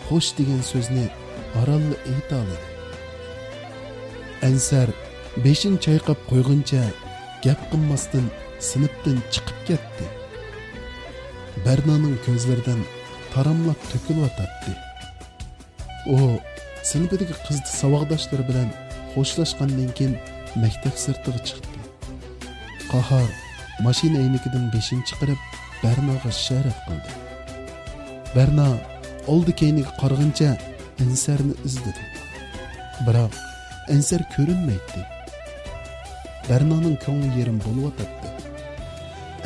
خوش دېگەن سۆزنى ئارانلا ئېيتالىدى. ئەنسەر بېشىنى چايقاپ قويغىنىچە گەپ قىلماستىن سىنىپتىن چىقىپ كەتتى. بەرنانىڭ كۆزلىرىدىن تاراملاپ تۆكۈلۈۋاتاتتى. ئۇ سىنىپىدىكى قىز ساۋاقداشلىرى بىلەن خوشلاشقاندىن كېيىن مەكتەپ سىرتىغا چىقتى. قاھار ماشىنا ئەينىكىدىن بېشىنى چىقىرىپ، بەرناغا ئىشارەت قىلدى. بەرنا ئالدى كەينىگە قارىغىنىچە ئەنسەرنى ئىزدىدى. بىراق ئەنسەر كۆرۈنمەيتتى. بەرنانىڭ كۆڭلى يېرىم بولۇۋاتاتتى.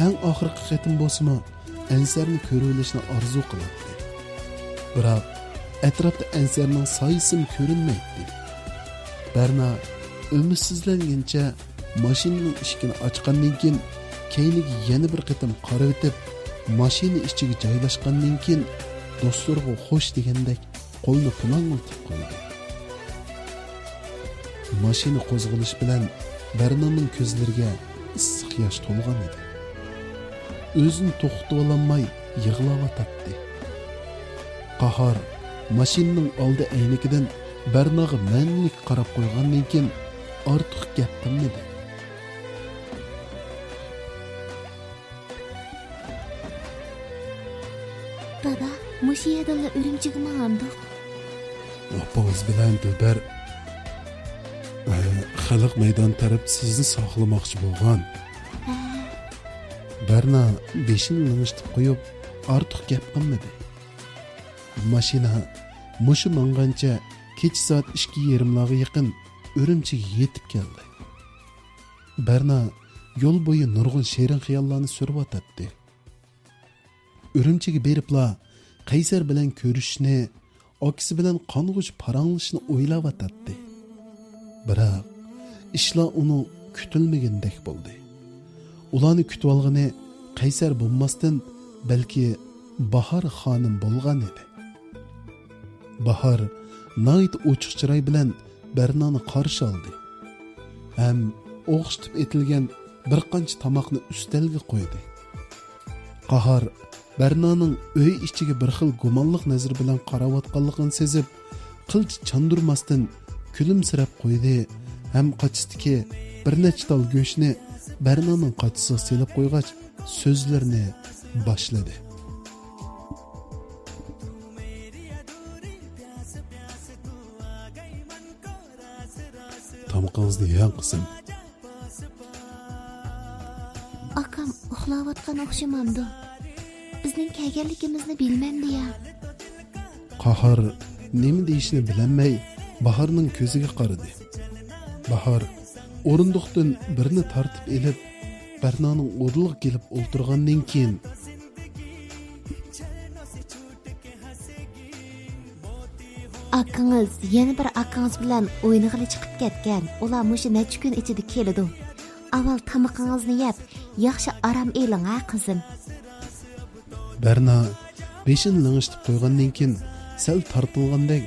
ئەڭ ئاخىرقى قېتىم بولسىمۇ ئەنسەرنى كۆرۈۋېلىشنى ئارزۇ قىلاتتى. بىراق ئەتراپتا ئەنسەرنىڭ سايىسىمۇ كۆرۈنمەيتتى. بەرنا ئۈمىدسىزلەنگىنىچە ماشىنىنىڭ ئىشىكىنى ئاچقاندىن كېيىن، كەينىگە يەنە بىر قېتىم قارىۋېتىپ، ماشىنا ئىچىگە جايلاشقاندىن كېيىن، دوستلىرىغا خوش دېگەندەك قولىنى پۇلاڭلىتىپ قويدى. ماشىنا قوزغىلىش بىلەن بەرنانىڭ كۆزلىرىگە ئىسسىق ياش تولغان ئىدى. ئۆزىنى توختىتىۋالالماي يىغلاۋاتاتتى. قاھار ماشىنىنىڭ ئالدى ئەينىكىدىن بەرناغا مەنىلىك قاراپ قويغاندىن كېيىن ئارتۇق گەپ قىلمىدى. دادا، مۇشۇ يەردىنلا ئۈرۈمچىگە ماڭامدۇق؟ ئاپىڭىز بىلەن دىلبەر، ئە، خەلق مەيدانى تەرەپتە سىزنى ساقلىماقچى بولغان. ھە. بەرنا بېشىنى لىڭشىتىپ قويۇپ، ئارتۇق گەپ قىلمىدى. ماشىنا مۇشۇ ماڭغانچە كېچە سائەت ئىككى يېرىملارغا يېقىن ئۈرۈمچىگە يېتىپ كەلدى. بەرنا يول بويى نۇرغۇن شېرىن خىياللارنى سۈرۈۋاتاتتى. ئۈرۈمچىگە بېرىپلا قەيسەر بىلەن كۆرۈشۈشنى، ئاكىسى بىلەن قانغۇچە پاراڭلىشىشنى ئويلاۋاتاتتى. بىراق ئىشلار ئۇنىڭ كۈتۈلمىگىنىدەك بولدى. ئۇلارنى كۈتۈۋالغىنى قەيسەر بولماستىن، بەلكى باھار خانىم بولغان ئىدى. باھار ناھايىتى ئوچۇق چىراي بىلەن بەرنانى قارشى ئالدى ھەم ئوخشىتىپ ئېتىلگەن بىر قانچە تاماقنى ئۈستەلگە قويدى. قاھار بەرنانىڭ ئۆي ئىچىگە بىر خىل گۇمانلىق نەزىرى بىلەن قاراۋاتقانلىقىنى سېزىپ، قىلچە چاندۇرماستىن كۈلۈمسىرەپ قويدى ھەم قاچىسىدىكى بىر نەچچە تال گۆشنى بەرنانىڭ قاچىسىغا سېلىپ قويغاچ، سۆزلىرىنى باشلىدى. ئاغزىنى يەڭ قىزىم. ئاكام ئۇخلاۋاتقان ئوخشىمامدۇ؟ بىزنىڭ كەلگەنلىكىمىزنى بىلمەمدۇ يا؟ قاھار نېمە دېيىشنى بىلەلمەي باھارنىڭ كۆزىگە قارىدى. باھار ئورۇندۇقتىن بىرنى تارتىپ ئېلىپ، بەرنانىڭ ئورنىغا كېلىپ ئولتۇرغاندىن كېيىن، ئاكىڭىز يەنە بىر ئاكىڭىز بىلەن ئوينىغىلى چىقىپ كەتكەن. ئۇلار مۇشۇ نەچچە كۈن ئىچىدە كېلىدۇ. ئاۋۋال تامىقىڭىزنى يەپ، ياخشى ئارام ئېلىڭ ھە، قىزىم. بەرنا بېشىنى لىڭشىتىپ قويغاندىن كېيىن، سەل تارتىنغاندەك،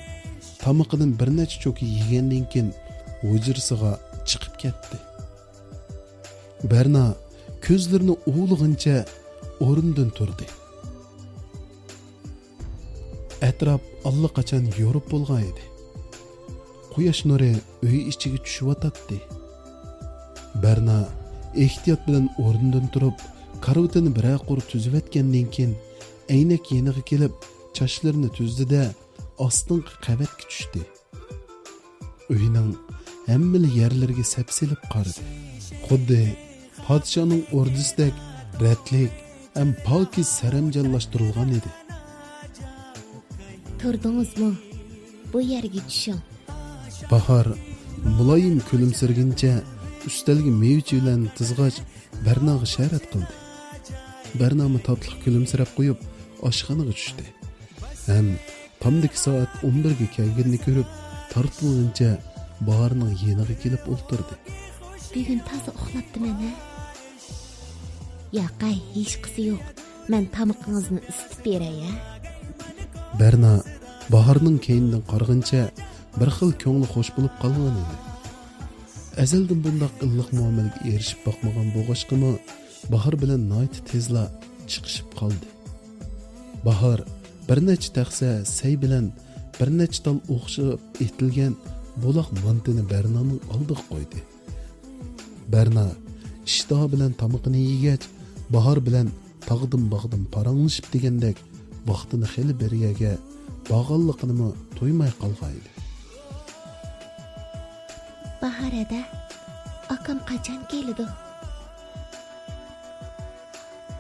تامىقىدىن بىر نەچچە چوكا يېگەندىن كېيىن، ھۇجرىسىغا چىقىپ كەتتى. بەرنا كۆزلىرىنى ئۇۋىلىغىنىچە ئورنىدىن تۇردى. ئەتراپ ئاللىقاچان يورۇپ بولغان ئىدى. قۇياش نۇرى ئۆي ئىچىگە چۈشۈۋاتاتتى. بەرنا ئېھتىيات بىلەن ئورنىدىن تۇرۇپ، كارىۋىتىنى بىرەر قۇر تۈزۈۋەتكەندىن كېيىن، ئەينەك يېنىغا كېلىپ، چاچلىرىنى تۈزدى-دە، ئاستىنقى قەۋەتكە چۈشتى. ئۆينىڭ ھەممىلا يەرلىرىگە سەپسېلىپ قارىدى. خۇددى پادىشاھنىڭ ئوردىسىدەك رەتلىك ھەم پاكىز سەرەمجانلاشتۇرۇلغان ئىدى. تۇردىڭىزمۇ؟ بۇ يەرگە چۈشۈڭ. باھار مۇلايىم كۈلۈمسىرىگىنىچە ئۈستەلگە مېۋە-چېۋىلەرنى تىزغاچ، بەرناغا ئىشارەت قىلدى. بەرنامۇ تاتلىق كۈلۈمسىرەپ قويۇپ، ئاشخانىغا چۈشتى. ھەم تامدىكى سائەت ئون بىرگە كەلگىنىنى كۆرۈپ، تارتىنغىنىچە باھارنىڭ يېنىغا كېلىپ ئولتۇردى. بۈگۈن تازا ئۇخلاپتىمەن ھە؟ ياقەي، ھېچقىسى يوق. مەن تامىقىڭىزنى ئىسىتىپ بېرەي ھە؟ بەرنا باھارنىڭ كەينىدىن قارىغىنىچە بىر خىل كۆڭلى خوش بولۇپ قالغان ئىدى. ئەزەلدىن بۇنداق ئىللىق مۇئامىلىگە ئېرىشىپ باقمىغان بولغاچقىمۇ، باھار بىلەن ناھايىتى تېزلا چىقىشىپ قالدى. باھار بىر نەچچە تەخسە سەي بىلەن بىر نەچچە تال ئوخشاپ ئېتىلگەن بۇلاق مانتىنى بەرنانىڭ ئالدىغا قويدى. بەرنا ئىشتىها بىلەن تامىقىنى يېگەچ، باھار بىلەن تاغدىن باغدىن پاراڭلىشىپ دېگەندەك ۋاقتىنى خېلى بىر يەرگە بارغانلىقىنىمۇ تۇيماي قالغانىدى. باھار ھەدە، ئاكام قاچان كېلىدۇ؟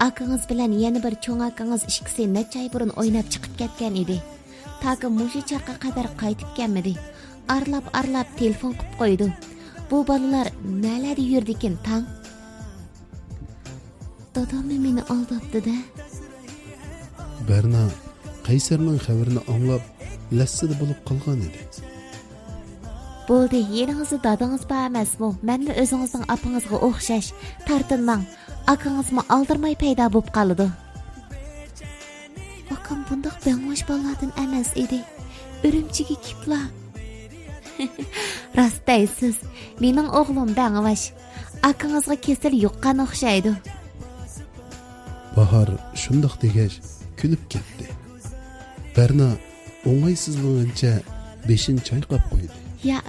ئاكىڭىز بىلەن يەنە بىر چوڭ ئاكىڭىز ئىككىسى نەچچە ئاي بۇرۇن ئويناپ چىقىپ كەتكەن ئىدى. تاكى مۇشۇ چاغقا قەدەر قايتىپ كەلمىدى. ئارىلاپ-ئارىلاپ تېلېفون قىپ قويىدۇ. بۇ بالىلار نەلەردە يۈرىدىكىن تاڭ؟ داداممۇ مېنى ئالداپتۇ-دە. بەرنا قەيسەرنىڭ خەۋىرىنى ئاڭلاپ، لەسسىدە بولۇپ قالغان ئىدى. بولدى، يېنىڭىزدا دادىڭىز بار ئەمەسمۇ؟ مەنمۇ ئۆزىڭىزنىڭ ئاپىڭىزغا ئوخشاش. تارتىنماڭ، ئاكىڭىزمۇ ئالدىرىماي پەيدا بولۇپ قالىدۇ. ئاكام بۇنداق بەڭۋاش بالىلاردىن ئەمەس ئىدى. ئۈرۈمچىگە كېپلا. راست دەيسىز، مېنىڭ ئوغلۇم بەڭۋاش. ئاكىڭىزغا كېسەل يۇققان ئوخشايدۇ. باھار شۇنداق دېگەچ، كۈلۈپ كەتتى. بەرنا ئوڭايسىزلىنغىنىچە بېشىنى چايقاپ قويدى. يا،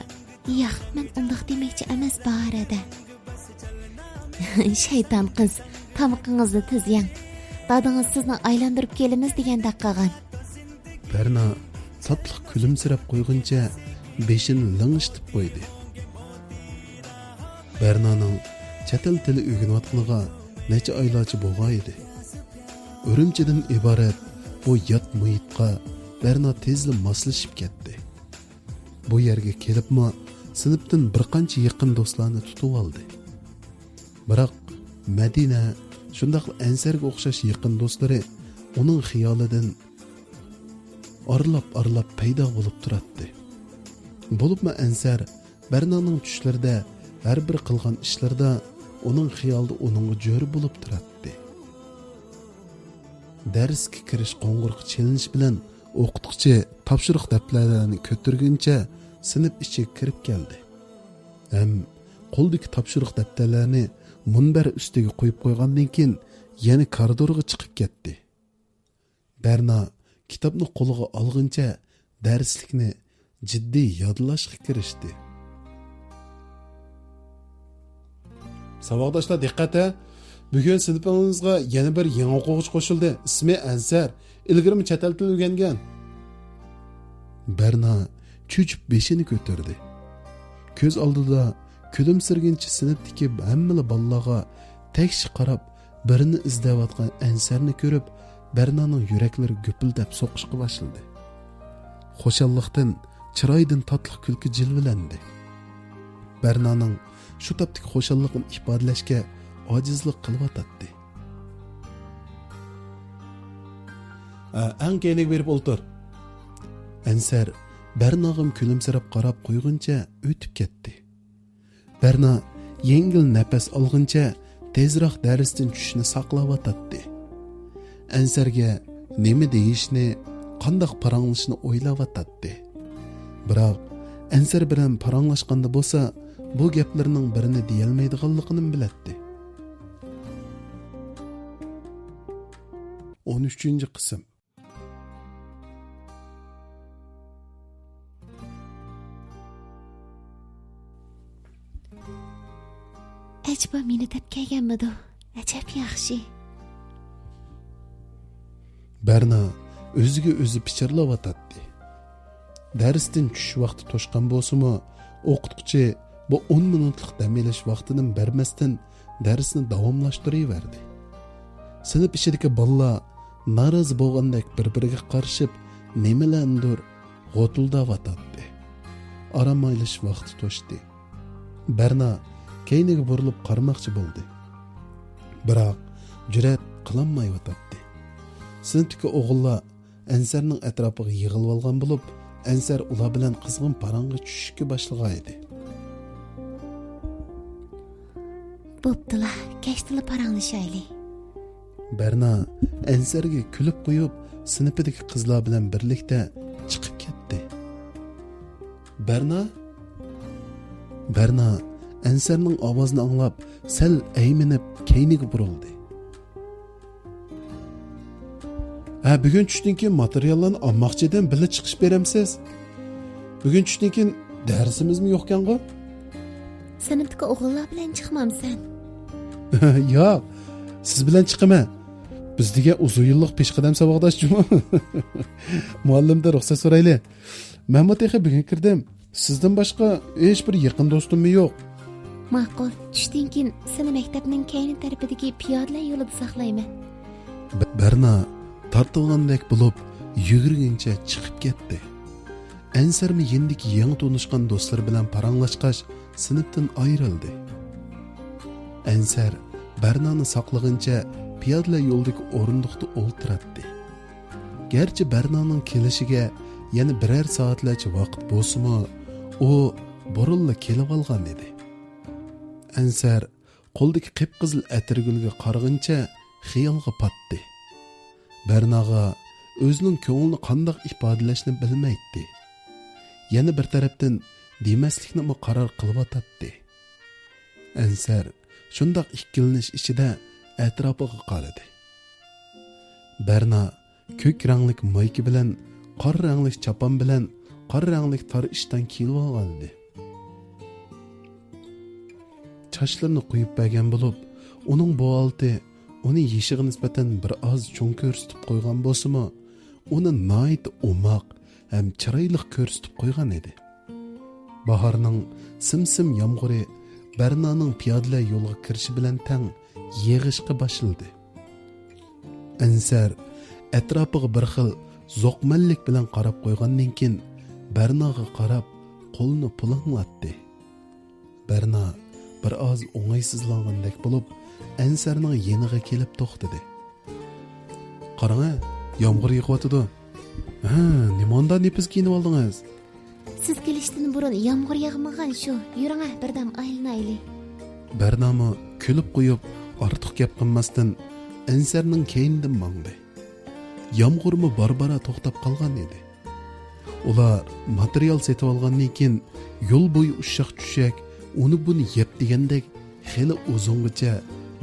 ياق، مەن ئۇنداق دېمەكچى ئەمەس، باھار ھەدە. شەيتان قىز، تامىقىڭىزنى تېز يەڭ. دادىڭىز سىزنى ئايلاندۇرۇپ كېلىمىز دېگەندەك قىلغان. بەرنا تاتلىق كۈلۈمسىرەپ قويغىنىچە بېشىنى لىڭشىتىپ قويدى. بەرنانىڭ چەت ئەل تىلى ئۆگىنىۋاتقىنىغا نەچچە ئايلارچە بولغانىدى. ئۈرۈمچىدىن ئىبارەت بۇ يات مۇھىتقا بەرنا تېزلا ماسلىشىپ كەتتى. بۇ يەرگە كېلىپمۇ سىنىپتىن بىر قانچە يېقىن دوستلارنى تۇتۇۋالدى. بىراق مەدىنە، شۇنداقلا ئەنسەرگە ئوخشاش يېقىن دوستلىرى ئۇنىڭ خىيالىدىن ئارىلاپ-ئارىلاپ پەيدا بولۇپ تۇراتتى. بولۇپمۇ ئەنسەر بەرنانىڭ چۈشلىرىدە، ھەر بىر قىلغان ئىشلىرىدا ئۇنىڭ خىيالىدا ئۇنىڭغا جۆرە بولۇپ تۇراتتى. دەرسكە كىرىش قوڭغۇرىقى چېلىنىش بىلەن ئوقۇتقۇچى تاپشۇرۇق دەپتەرلەرنى كۆتۈرگىنىچە سىنىپ ئىچىگە كىرىپ كەلدى. ھەم قولىدىكى تاپشۇرۇق دەپتەرلەرنى مۇنبەر ئۈستىگە قويۇپ قويغاندىن كېيىن يەنە كارىدورغا چىقىپ كەتتى. بەرنا كىتابنى قولىغا ئالغىنىچە دەرسلىكنى جىددىي يادلاشقا كىرىشتى. ساۋاقداشلار دىققەت ھە! بۈگۈن سىنىپىڭىزغا يەنە بىر يېڭى ئوقۇغۇچى قوشۇلدى. ئىسمى ئەنسەر. ئىلگىرىمۇ چەت ئەل تىلى ئۆگەنگەن. بەرنا چۆچۈپ بېشىنى كۆتۈردى. كۆز ئالدىدا كۈلۈمسىرىگىنچە سىنىپتىكى ھەممىلا بالىلارغا تەكشى قاراپ، بىرنى ئىزدەۋاتقان ئەنسەرنى كۆرۈپ، بەرنانىڭ يۈرەكلىرى گۈپۈلدەپ سوقۇشقا باشلىدى. خۇشاللىقتىن چىرايىدىن تاتلىق كۈلكە جىلۋىلەندى. بەرنانىڭ شۇ تاپتىكى خۇشاللىقىنى ئىپادىلەشكە ئاجىزلىق قىلىۋاتاتتى. ئە، ئەڭ كەينىگە بېرىپ ئولتۇر. ئەنسەر بەرناغىمۇ كۈلۈمسىرەپ قاراپ قويغىنىچە ئۆتۈپ كەتتى. بەرنا يەڭگىل نەپەس ئالغىنىچە تېزراق دەرستىن چۈشۈشنى ساقلاۋاتاتتى. ئەنسەرگە نېمە دېيىشنى، قانداق پاراڭلىشىشنى ئويلاۋاتاتتى. بىراق، ئەنسەر بىلەن پاراڭلاشقاندا بولسا، بۇ گەپلىرىنىڭ بىرىنى دېيەلمەيدىغانلىقىنىمۇ بىلەتتى. ئون ئۈچىنچى قىسىم. ئەجەبا مېنى دەپ كەلگەنمىدۇ؟ ئەجەب ياخشى. بەرنا ئۆزىگە ئۆزى پىچىرلاۋاتاتتى. دەرستىن چۈشۈش ۋاقتى توشقان بولسىمۇ، ئوقۇتقۇچى بۇ ئون مىنۇتلۇق دەم ئېلىش ۋاقتىنىمۇ بەرمەستىن، دەرسنى داۋاملاشتۇرۇۋەردى. سىنىپ ئىچىدىكى بالىلار نارازى بولغاندەك بىر-بىرىگە قارىشىپ، نېمىلەرنىدۇر غوتۇلداۋاتاتتى. ئارام ئېلىش ۋاقتى توشتى. بەرنا كەينىگە بۇرۇلۇپ قارىماقچى بولدى. بىراق، جۈرئەت قىلالمايۋاتاتتى. سىنىپتىكى ئوغۇللار ئەنسەرنىڭ ئەتراپىغا يىغىلىۋالغان بولۇپ، ئەنسەر ئۇلار بىلەن قىزغىن پاراڭغا چۈشۈشكە باشلىغانىدى. بوپتۇلا، كەچتىلا پاراڭلىشايلى. بەرنا ئەنسەرگە كۈلۈپ قويۇپ، سىنىپىدىكى قىزلار بىلەن بىرلىكتە چىقىپ كەتتى. بەرنا؟ بەرنا ئەنسەرنىڭ ئاۋازىنى ئاڭلاپ، سەل ئەيمىنىپ كەينىگە بۇرۇلدى. ھە، بۈگۈن چۈشتىن كېيىن ماتېرىياللارنى ئالماقچى ئىدىم، بىللە چىقىش بېرەمسىز؟ بۈگۈن چۈشتىن كېيىن دەرسىمىزمۇ يوقكەنغۇ؟ سىنىپتىكى ئوغۇللار بىلەن چىقمامسەن؟ ياق، سىز بىلەن چىقىمەن. بىز دېگەن ئۇزۇن يىللىق پېشقەدەم ساۋاقداش جۇمۇ. مۇئەللىمدىن رۇخسەت سورايلى. مەنمۇ تېخى بۈگۈن كىردىم. سىزدىن باشقا ھېچبىر يېقىن دوستۇممۇ يوق. ماقۇل، چۈشتىن كېيىن سېنى مەكتەپنىڭ كەينى تەرىپىدىكى پىيادىلەر يولىدا ساقلايمەن. بە-، بەرنا تارتىلغاندەك بولۇپ، يۈگۈرگىنىچە چىقىپ كەتتى. ئەنسەرمۇ يېنىدىكى يېڭى تونۇشقان دوستلىرى بىلەن پاراڭلاشقاچ، سىنىپتىن ئايرىلدى. ئەنسەر بەرنانى ساقلىغىنىچە پىيادىلەر يولىدىكى ئورۇندۇقتا ئولتۇراتتى. گەرچە بەرنانىڭ كېلىشىگە يەنە بىرەر سائەتلەرچە ۋاقىت بولسىمۇ، ئۇ بۇرۇنلا كېلىۋالغان ئىدى. ئەنسەر قولىدىكى قىپقىزىل ئەتىرگۈلگە قارىغىنىچە خىيالغا پاتتى. بەرناغا ئۆزىنىڭ كۆڭلىنى قانداق ئىپادىلەشنى بىلمەيتتى. يەنە بىر تەرەپتىن دېمەسلىكنىمۇ قارار قىلىۋاتاتتى. ئەنسەر شۇنداق ئىككىلىنىش ئىچىدە ئەتراپىغا قارىدى. بەرنا كۆك رەڭلىك مايكا بىلەن، قارا رەڭلىك چاپان بىلەن، قارا رەڭلىك تار ئىشتان كىيىۋالغانىدى. چاچلىرىنى قويۇپ بەرگەن بولۇپ، ئۇنىڭ بۇ ھالىتى ئۇنى يېشىغا نىسبەتەن بىر ئاز چوڭ كۆرسىتىپ قويغان بولسىمۇ، ئۇنى ناھايىتى ئوماق ھەم چىرايلىق كۆرسىتىپ قويغان ئىدى. باھارنىڭ سىم-سىم يامغۇرى بەرنانىڭ پىيادىلەر يولىغا كىرىشى بىلەن تەڭ يېغىشقا باشلىدى. ئەنسەر ئەتراپىغا بىر خىل زوقمەنلىك بىلەن قاراپ قويغاندىن كېيىن، بەرناغا قاراپ قولىنى پۇلاڭلاتتى. بەرنا بىر ئاز ئوڭايسىزلانغاندەك بولۇپ، ئەنسەرنىڭ يېنىغا كېلىپ توختىدى. قاراڭە، يامغۇر يېغىۋاتىدۇ. ھە، نېمانداق نېپىز كىيىنىۋالدىڭىز؟ سىز كېلىشتىن بۇرۇن يامغۇر ياغمىغان شۇ. يۈرۈڭە، بىردەم ئايلىنايلى. بەرنامۇ كۈلۈپ قويۇپ، ئارتۇق گەپ قىلماستىن، ئەنسەرنىڭ كەينىدىن ماڭدى. يامغۇرمۇ بارا-بارا توختاپ قالغان ئىدى. ئۇلار ماتېرىيال سېتىۋالغاندىن كېيىن، يول بويى ئۇششاق-چۈششەك، ئۇنى-بۇنى يەپ دېگەندەك، خېلى ئۇزۇنغىچە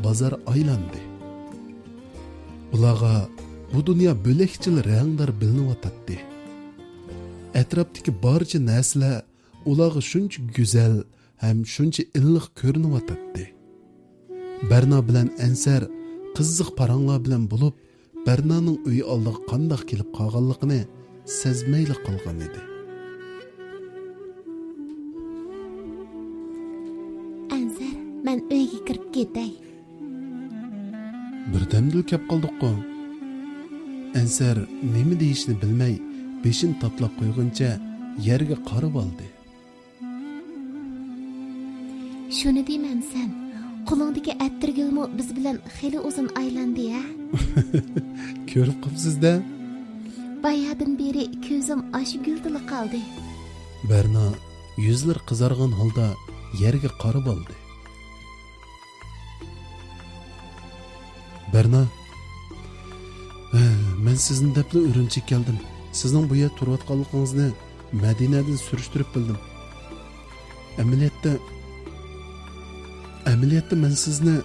بازار ئايلاندى. ئۇلارغا بۇ دۇنيا بۆلەكچىلا رەڭدار بىلىنىۋاتاتتى. ئەتراپتىكى بارچە نەرسىلەر ئۇلارغا شۇنچە گۈزەل ھەم شۇنچە ئىللىق كۆرۈنۈۋاتاتتى. بەرنا بىلەن ئەنسەر قىزىق پاراڭلار بىلەن بولۇپ، بەرنانىڭ ئۆي ئالدىغا قانداق كېلىپ قالغانلىقىنى سەزمەيلا قالغان ئىدى. مەن ئۆيگە كىرىپ كېتەي. بىردەمدىلا كەپ قالدۇققۇ. ئەنسەر نېمە دېيىشنى بىلمەي، بېشىنى تاتلاپ قويغىنىچە يەرگە قارىۋالدى. شۇنى دېمەمسەن، قولۇڭدىكى ئەتىرگۈلمۇ بىز بىلەن خېلى ئۇزۇن ئايلاندى ھە؟ كۆرۈپ قاپسىز-دە. بايادىن بېرى كۆزۈم ئاشۇ گۈلدىلا قالدى. بەرنا يۈزلىرى قىزارغان ھالدا يەرگە قارىۋالدى. بەرنا، ھە، مەن سىزنى دەپلا ئۈرۈمچىگە كەلدىم. سىزنىڭ بۇ يەردە تۇرۇۋاتقانلىقىڭىزنى مەدىنەدىن سۈرۈشتۈرۈپ بىلدىم. ئەمەلىيەتتە، ئەمەلىيەتتە مەن سىزنى.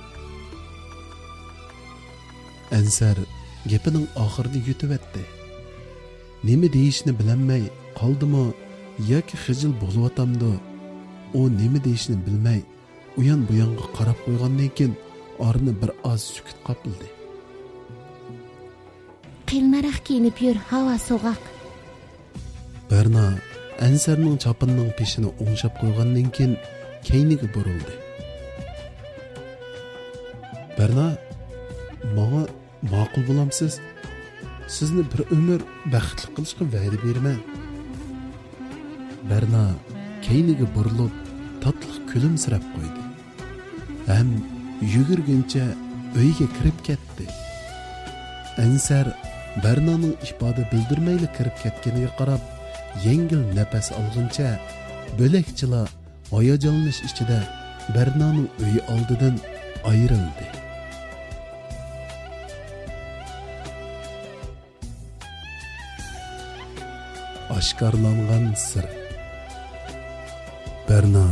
ئەنسەر گېپىنىڭ ئاخىرىنى يۇتۇۋەتتى. نېمە دېيىشنى بىلەلمەي قالدىمۇ ياكى خىجىل بولۇۋاتامدۇ؟ ئۇ نېمە دېيىشنى بىلمەي، ئۇيان-بۇيانغا قاراپ قويغاندىن كېيىن، ئارىنى بىر ئاز سۈكۈت قاپلىدى. قېلىنراق كىيىنىپ يۈر، ھاۋا سوغۇق. بەرنا ئەنسەرنىڭ چاپىنىنىڭ پېشىنى ئوڭشاپ قويغاندىن كېيىن، كەينىگە بۇرۇلدى. بەرنا، ماڭا ماقۇل بولامسىز؟ سىزنى بىر ئۆمۈر بەختلىك قىلىشقا ۋەدە بېرىمەن. بەرنا كەينىگە بۇرۇلۇپ، تاتلىق كۈلۈمسىرەپ قويدى. ھەم يۈگۈرگىنىچە ئۆيگە كىرىپ كەتتى. ئەنسەر بەرنانىڭ ئىپادە بىلدۈرمەيلا كىرىپ كەتكىنىگە قاراپ، يەڭگىل نەپەس ئالغىنىچە، بۆلەكچىلا ھاياجانلىنىش ئىچىدە بەرنانىڭ ئۆيى ئالدىدىن ئايرىلدى. ئاشكارىلانغان سىر. بەرنا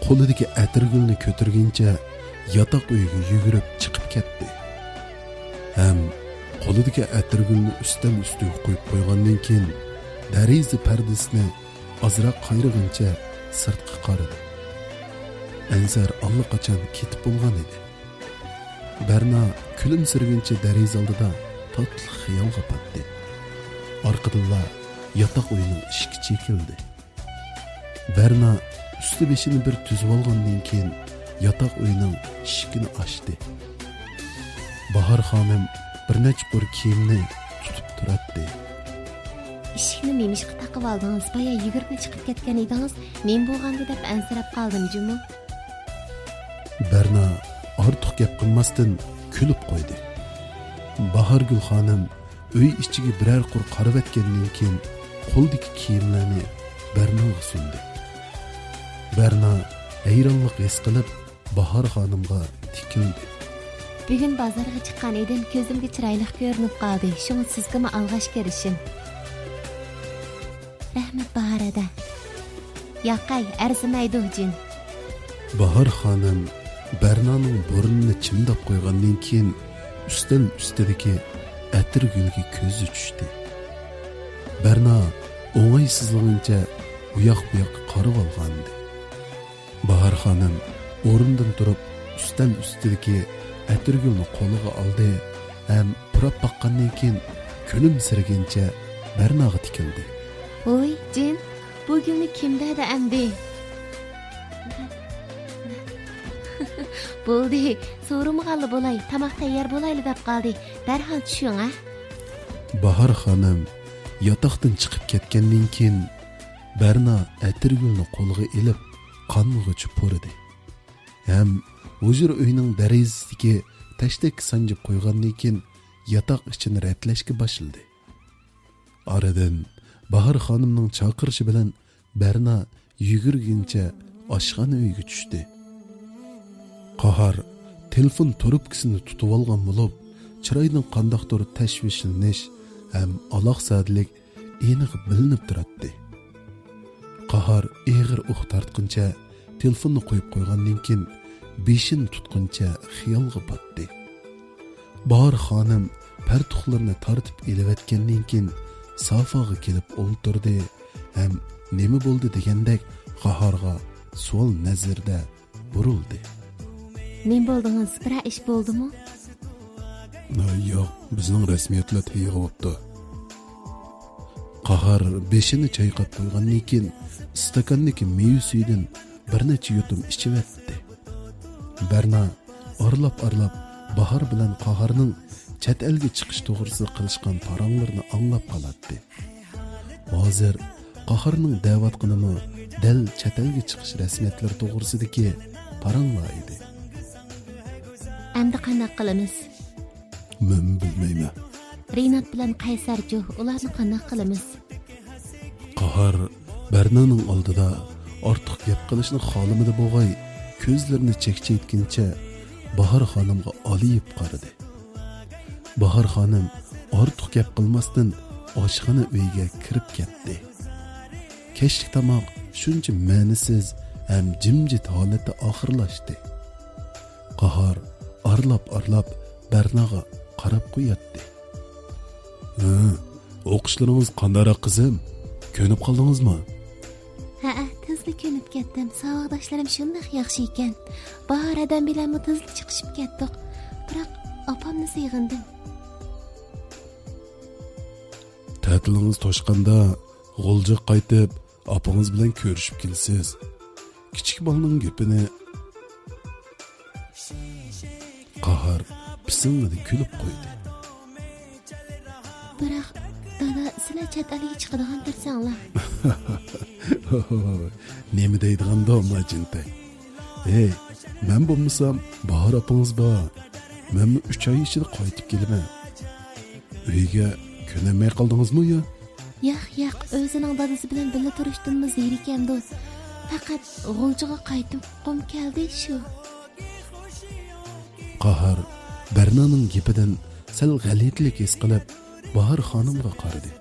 قولىدىكى ئەتىرگۈلنى كۆتۈرگىنىچە ياتاق ئۆيگە يۈگۈرۈپ چىقىپ كەتتى. ھەم قولىدىكى ئەتىرگۈلنى ئۈستەل ئۈستىگە قويۇپ قويغاندىن كېيىن، دېرىزە پەردىسىنى ئازراق قايرىغىنىچە سىرتقا قارىدى. ئەنسەر ئاللىقاچان كېتىپ بولغان ئىدى. بەرنا كۈلۈمسىرىگىنىچە دېرىزە ئالدىدا تاتلىق خىيالغا پاتتى. ئارقىدىنلا ياتاق ئۆينىڭ ئىشىكى چېكىلدى. بەرنا ئۈستى بېشىنى بىر تۈزۈۋالغاندىن كېيىن، ياتاق ئۆينىڭ ئىشىكىنى ئاچتى. باھار خانىم بىر نەچچە قۇر كىيىمنى تۇتۇپ تۇراتتى. ئىشىكنى نېمىشقا تاقىۋالدىڭىز؟ بايا يۈگۈرۈپلا چىقىپ كەتكەن ئىدىڭىز. نېمە بولغاندۇ دەپ ئەنسىرەپ قالدىم جۇمۇ. بەرنا ئارتۇق گەپ قىلماستىن كۈلۈپ قويدى. باھارگۈل خانىم ئۆي ئىچىگە بىرەر قۇر قارىۋەتكەندىن كېيىن، قولىدىكى كىيىملەرنى بەرناغا سۇندى. بەرنا ھەيرانلىق ھېس قىلىپ، باھار خانىمغا تىكىلدى. بۈگۈن بازارغا چىققان ئىدىم، كۆزۈمگە چىرايلىق كۆرۈنۈپ قالدى، شۇڭا سىزگىمۇ ئالغاش كىرىشىم. رەھمەت، باھار ھەدە. ياقەي، ئەرزىمەيدۇ، جىن. باھار خانىم بەرنانىڭ بۇرنىنى چىمداپ قويغاندىن كېيىن، ئۈستەل ئۈستىدىكى ئەتىرگۈلگە كۆزى چۈشتى. بەرنا ئوڭايسىزلىغىنىچە ئۇياق-بۇياققا قارىۋالغانىدى. باھار خانىم ئورنىدىن تۇرۇپ، ئۈستەل ئۈستىدىكى ئەتىرگۈلنى قولىغا ئالدى ھەم پۇراپ باققاندىن كېيىن، كۈلۈمسىرىگىنىچە بەرناغا تىكىلدى. ھوي، جىن، بۇ گۈلنى كىم دەدى ئەمدى؟ بولدى، سورىمىغانلا بولاي، تاماق تەييار بولايلا دەپ قالدى. دەرھال چۈشۈڭ، ھە؟ باھار خانىم ياتاقتىن چىقىپ كەتكەندىن كېيىن، بەرنا ئەتىرگۈلنى قولىغا ئېلىپ، قانغۇچە پۇرىدى. ھەم ھۇجرا ئۆينىڭ دېرىزىسىدىكى تەشتەككە سانجىپ قويغاندىن كېيىن، ياتاق ئىچىنى رەتلەشكە باشلىدى. ئارىدىن باھار خانىمنىڭ چاقىرىشى بىلەن بەرنا يۈگۈرگىنىچە ئاشخانا ئۆيگە چۈشتى. قاھار تېلېفون تۇرۇپكىسىنى تۇتۇۋالغان بولۇپ، چىرايىدىن قانداقتۇر تەشۋىشلىنىش ھەم ئالاقىسەنلىك ئېنىق بىلىنىپ تۇراتتى. قاھار ئېغىر ئۇھ تارتقىنىچە تېلېفوننى قويۇپ قويغاندىن كېيىن، بېشىنى تۇتقىنىچە خىيالغا پاتتى. باھار خانىم پەرتۇقلىرىنى تارتىپ ئېلىۋەتكەندىن كېيىن، سافاغا كېلىپ ئولتۇردى ھەم نېمە بولدى دېگەندەك قاھارغا سوئال نەزىرىدە بۇرۇلدى. نېمە بولدىڭىز؟ بىرەر ئىش بولدىمۇ؟ ياق، بىزنىڭ رەسمىيەتلەر تەييار بوپتۇ. قاھار بېشىنى چايقاپ قويغاندىن كېيىن، ئىستاكاندىكى مېۋە سۈيىدىن بىر نەچچە يۇتۇم ئىچىۋەتتى. بەرنا ئارىلاپ-ئارىلاپ باھار بىلەن قاھارنىڭ چەت ئەلگە چىقىش توغرىسىدا قىلىشقان پاراڭلىرىنى ئاڭلاپ قالاتتى. ھازىر قاھارنىڭ دەۋاتقىنىمۇ دەل چەت ئەلگە چىقىش رەسمىيەتلىرى توغرىسىدىكى پاراڭلار ئىدى. ئەمدى قانداق قىلىمىز؟ مەن بىلمەيمەن. رىنات بىلەن قەيسەرچۇ، ئۇلارنى قانداق قىلىمىز؟ قاھار بەرنانىڭ ئالدىدا ئارتۇق گەپ قىلىشنى خالىمىدى بوغاي، كۆزلىرىنى چەكچەيتكىنىچە باھار خانىمغا ئالىيىپ قارىدى. باھار خانىم ئارتۇق گەپ قىلماستىن ئاشخانا ئۆيگە كىرىپ كەتتى. كەچلىك تاماق شۇنچە مەنىسىز ھەم جىمجىت ھالەتتە ئاخىرلاشتى. قاھار ئارىلاپ-ئارىلاپ بەرناغا قاراپ قوياتتى. ھە، ئوقۇشلىرىڭىز قانداقراق قىزىم؟ كۆنۈپ قالدىڭىزمۇ؟ ھەئە، تېزلا كۆنۈپ كەتتىم. ساۋاقداشلىرىم شۇنداق ياخشى ئىكەن. باھار ھەدەم بىلەنمۇ تېزلا چىقىشىپ كەتتۇق. بىراق ئاپامنى سېغىندىم. تەتىلىڭىز توشقاندا غۇلجىغا قايتىپ، ئاپىڭىز بىلەن كۆرۈشۈپ كېلىسىز. كىچىك بالىنىڭ گېپىنى قاھار پىسىڭڭىدە كۈلۈپ قويدى. بىراق، دادا، سىلەر چەت ئەلگە چىقىدىغان تۇرساڭلار. نېمە دەيدىغاندۇ ماجىنتەي؟ ھەي، مەن بولمىسام، باھار ئاپىڭىز بار. مەنمۇ ئۈچ ئاي ئىچىدە قايتىپ كېلىمەن. ئۆيگە كۆنەلمەي قالدىڭىزمۇ يا؟ ياق، ياق، ئۆزىنىڭ دادىسى بىلەن بىللە تۇرۇشتىنمۇ زېرىكەمدۇ. پەقەت غۇلجىغا قايتقۇم كەلدى، شۇ. قاھار بەرنانىڭ گېپىدىن سەل غەلىتىلىك ھېس قىلىپ، باھار خانىمغا قارىدى.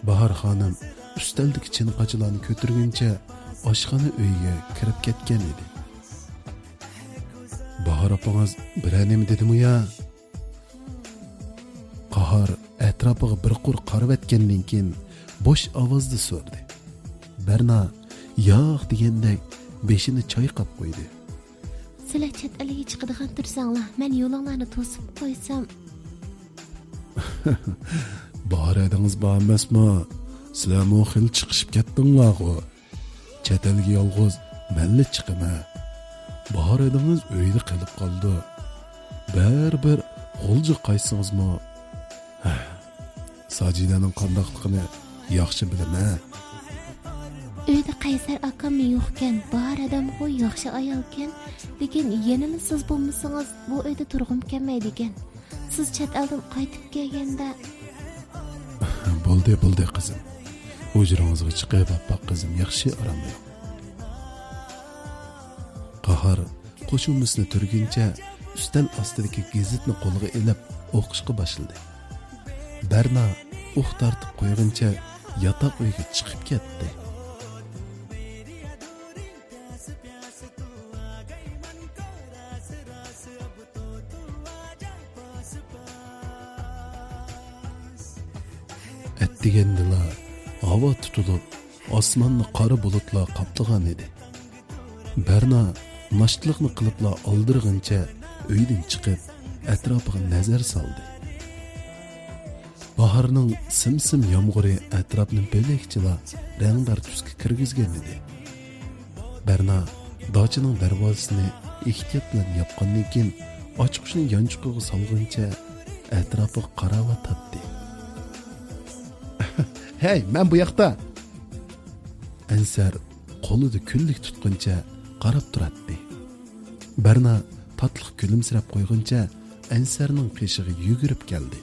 باھار خانىم ئۈستەلدىكى چىنقاچىلارنى كۆتۈرگىنىچە ئاشخانا ئۆيگە كىرىپ كەتكەن ئىدى. باھار ئاپىڭىز بىرەر نېمە دېدىمۇ يا؟ قاھار ئەتراپىغا بىر قۇر قارىۋەتكەندىن كېيىن بوش ئاۋازدا سورىدى. بەرنا ياق دېگەندەك بېشىنى چايقاپ قويدى. سىلەر چەت ئەلگە چىقىدىغان تۇرساڭلار، مەن يولۇڭلارنى توسۇپ قويسام. باھار ھەدىڭىز بار ئەمەسمۇ؟ سىلەرمۇ خېلى چىقىشىپ كەتتىڭلارغۇ. چەت ئەلگە يالغۇز مەنلا چىقىمەن. باھار ھەدىڭىز ئۆيدە قېلىپ قالىدۇ. بەرىبىر غۇلجىغا قايتسىڭىزمۇ، ھە، ساجىدەنىڭ قانداقلىقىنى ياخشى بىلىمەن. ئۆيدە قەيسەر ئاكاممۇ يوقكەن، باھار ھەدەمغۇ ياخشى ئايالكەن، لېكىن يەنىلا سىز بولمىسىڭىز، بۇ ئۆيدە تۇرغۇم كەلمەيدىكەن. سىز چەت ئەلدىن قايتىپ كەلگەندە. بولدى، بولدى، قىزىم. ھۇجرىڭىزغا چىقىپ، ئاپپاق قىزىم، ياخشى ئارام بېرىڭ. قاھار قوشۇمىسىنى تۈرگىنىچە ئۈستەل ئاستىدىكى گېزىتنى قولىغا ئېلىپ ئوقۇشقا باشلىدى. بەرنا ئۇھ تارتىپ قويغىنىچە ياتاق ئۆيگە چىقىپ كەتتى. ئەتىگەندىلا ھاۋا تۇتۇلۇپ، ئاسماننى قارا بۇلۇتلار قاپلىغان ئىدى. بەرنا ناشتىلىقنى قىلىپلا ئالدىرىغىنىچە ئۆيدىن چىقىپ، ئەتراپىغا نەزەر سالدى. باھارنىڭ سىم-سىم يامغۇرى ئەتراپنى بۆلەكچىلا رەڭدار تۈسكە كىرگۈزگەن ئىدى. بەرنا داچىنىڭ دەرۋازىسىنى ئېھتىيات بىلەن ياپقاندىن كېيىن، ئاچقۇچنى يانچۇقىغا سالغىنىچە ئەتراپىغا قاراۋاتاتتى. ھەي، مەن بۇ ياقتا! ئەنسەر قولىدا كۈنلۈك تۇتقىنىچە قاراپ تۇراتتى. بەرنا تاتلىق كۈلۈمسىرەپ قويغىنىچە ئەنسەرنىڭ قېشىغا يۈگۈرۈپ كەلدى.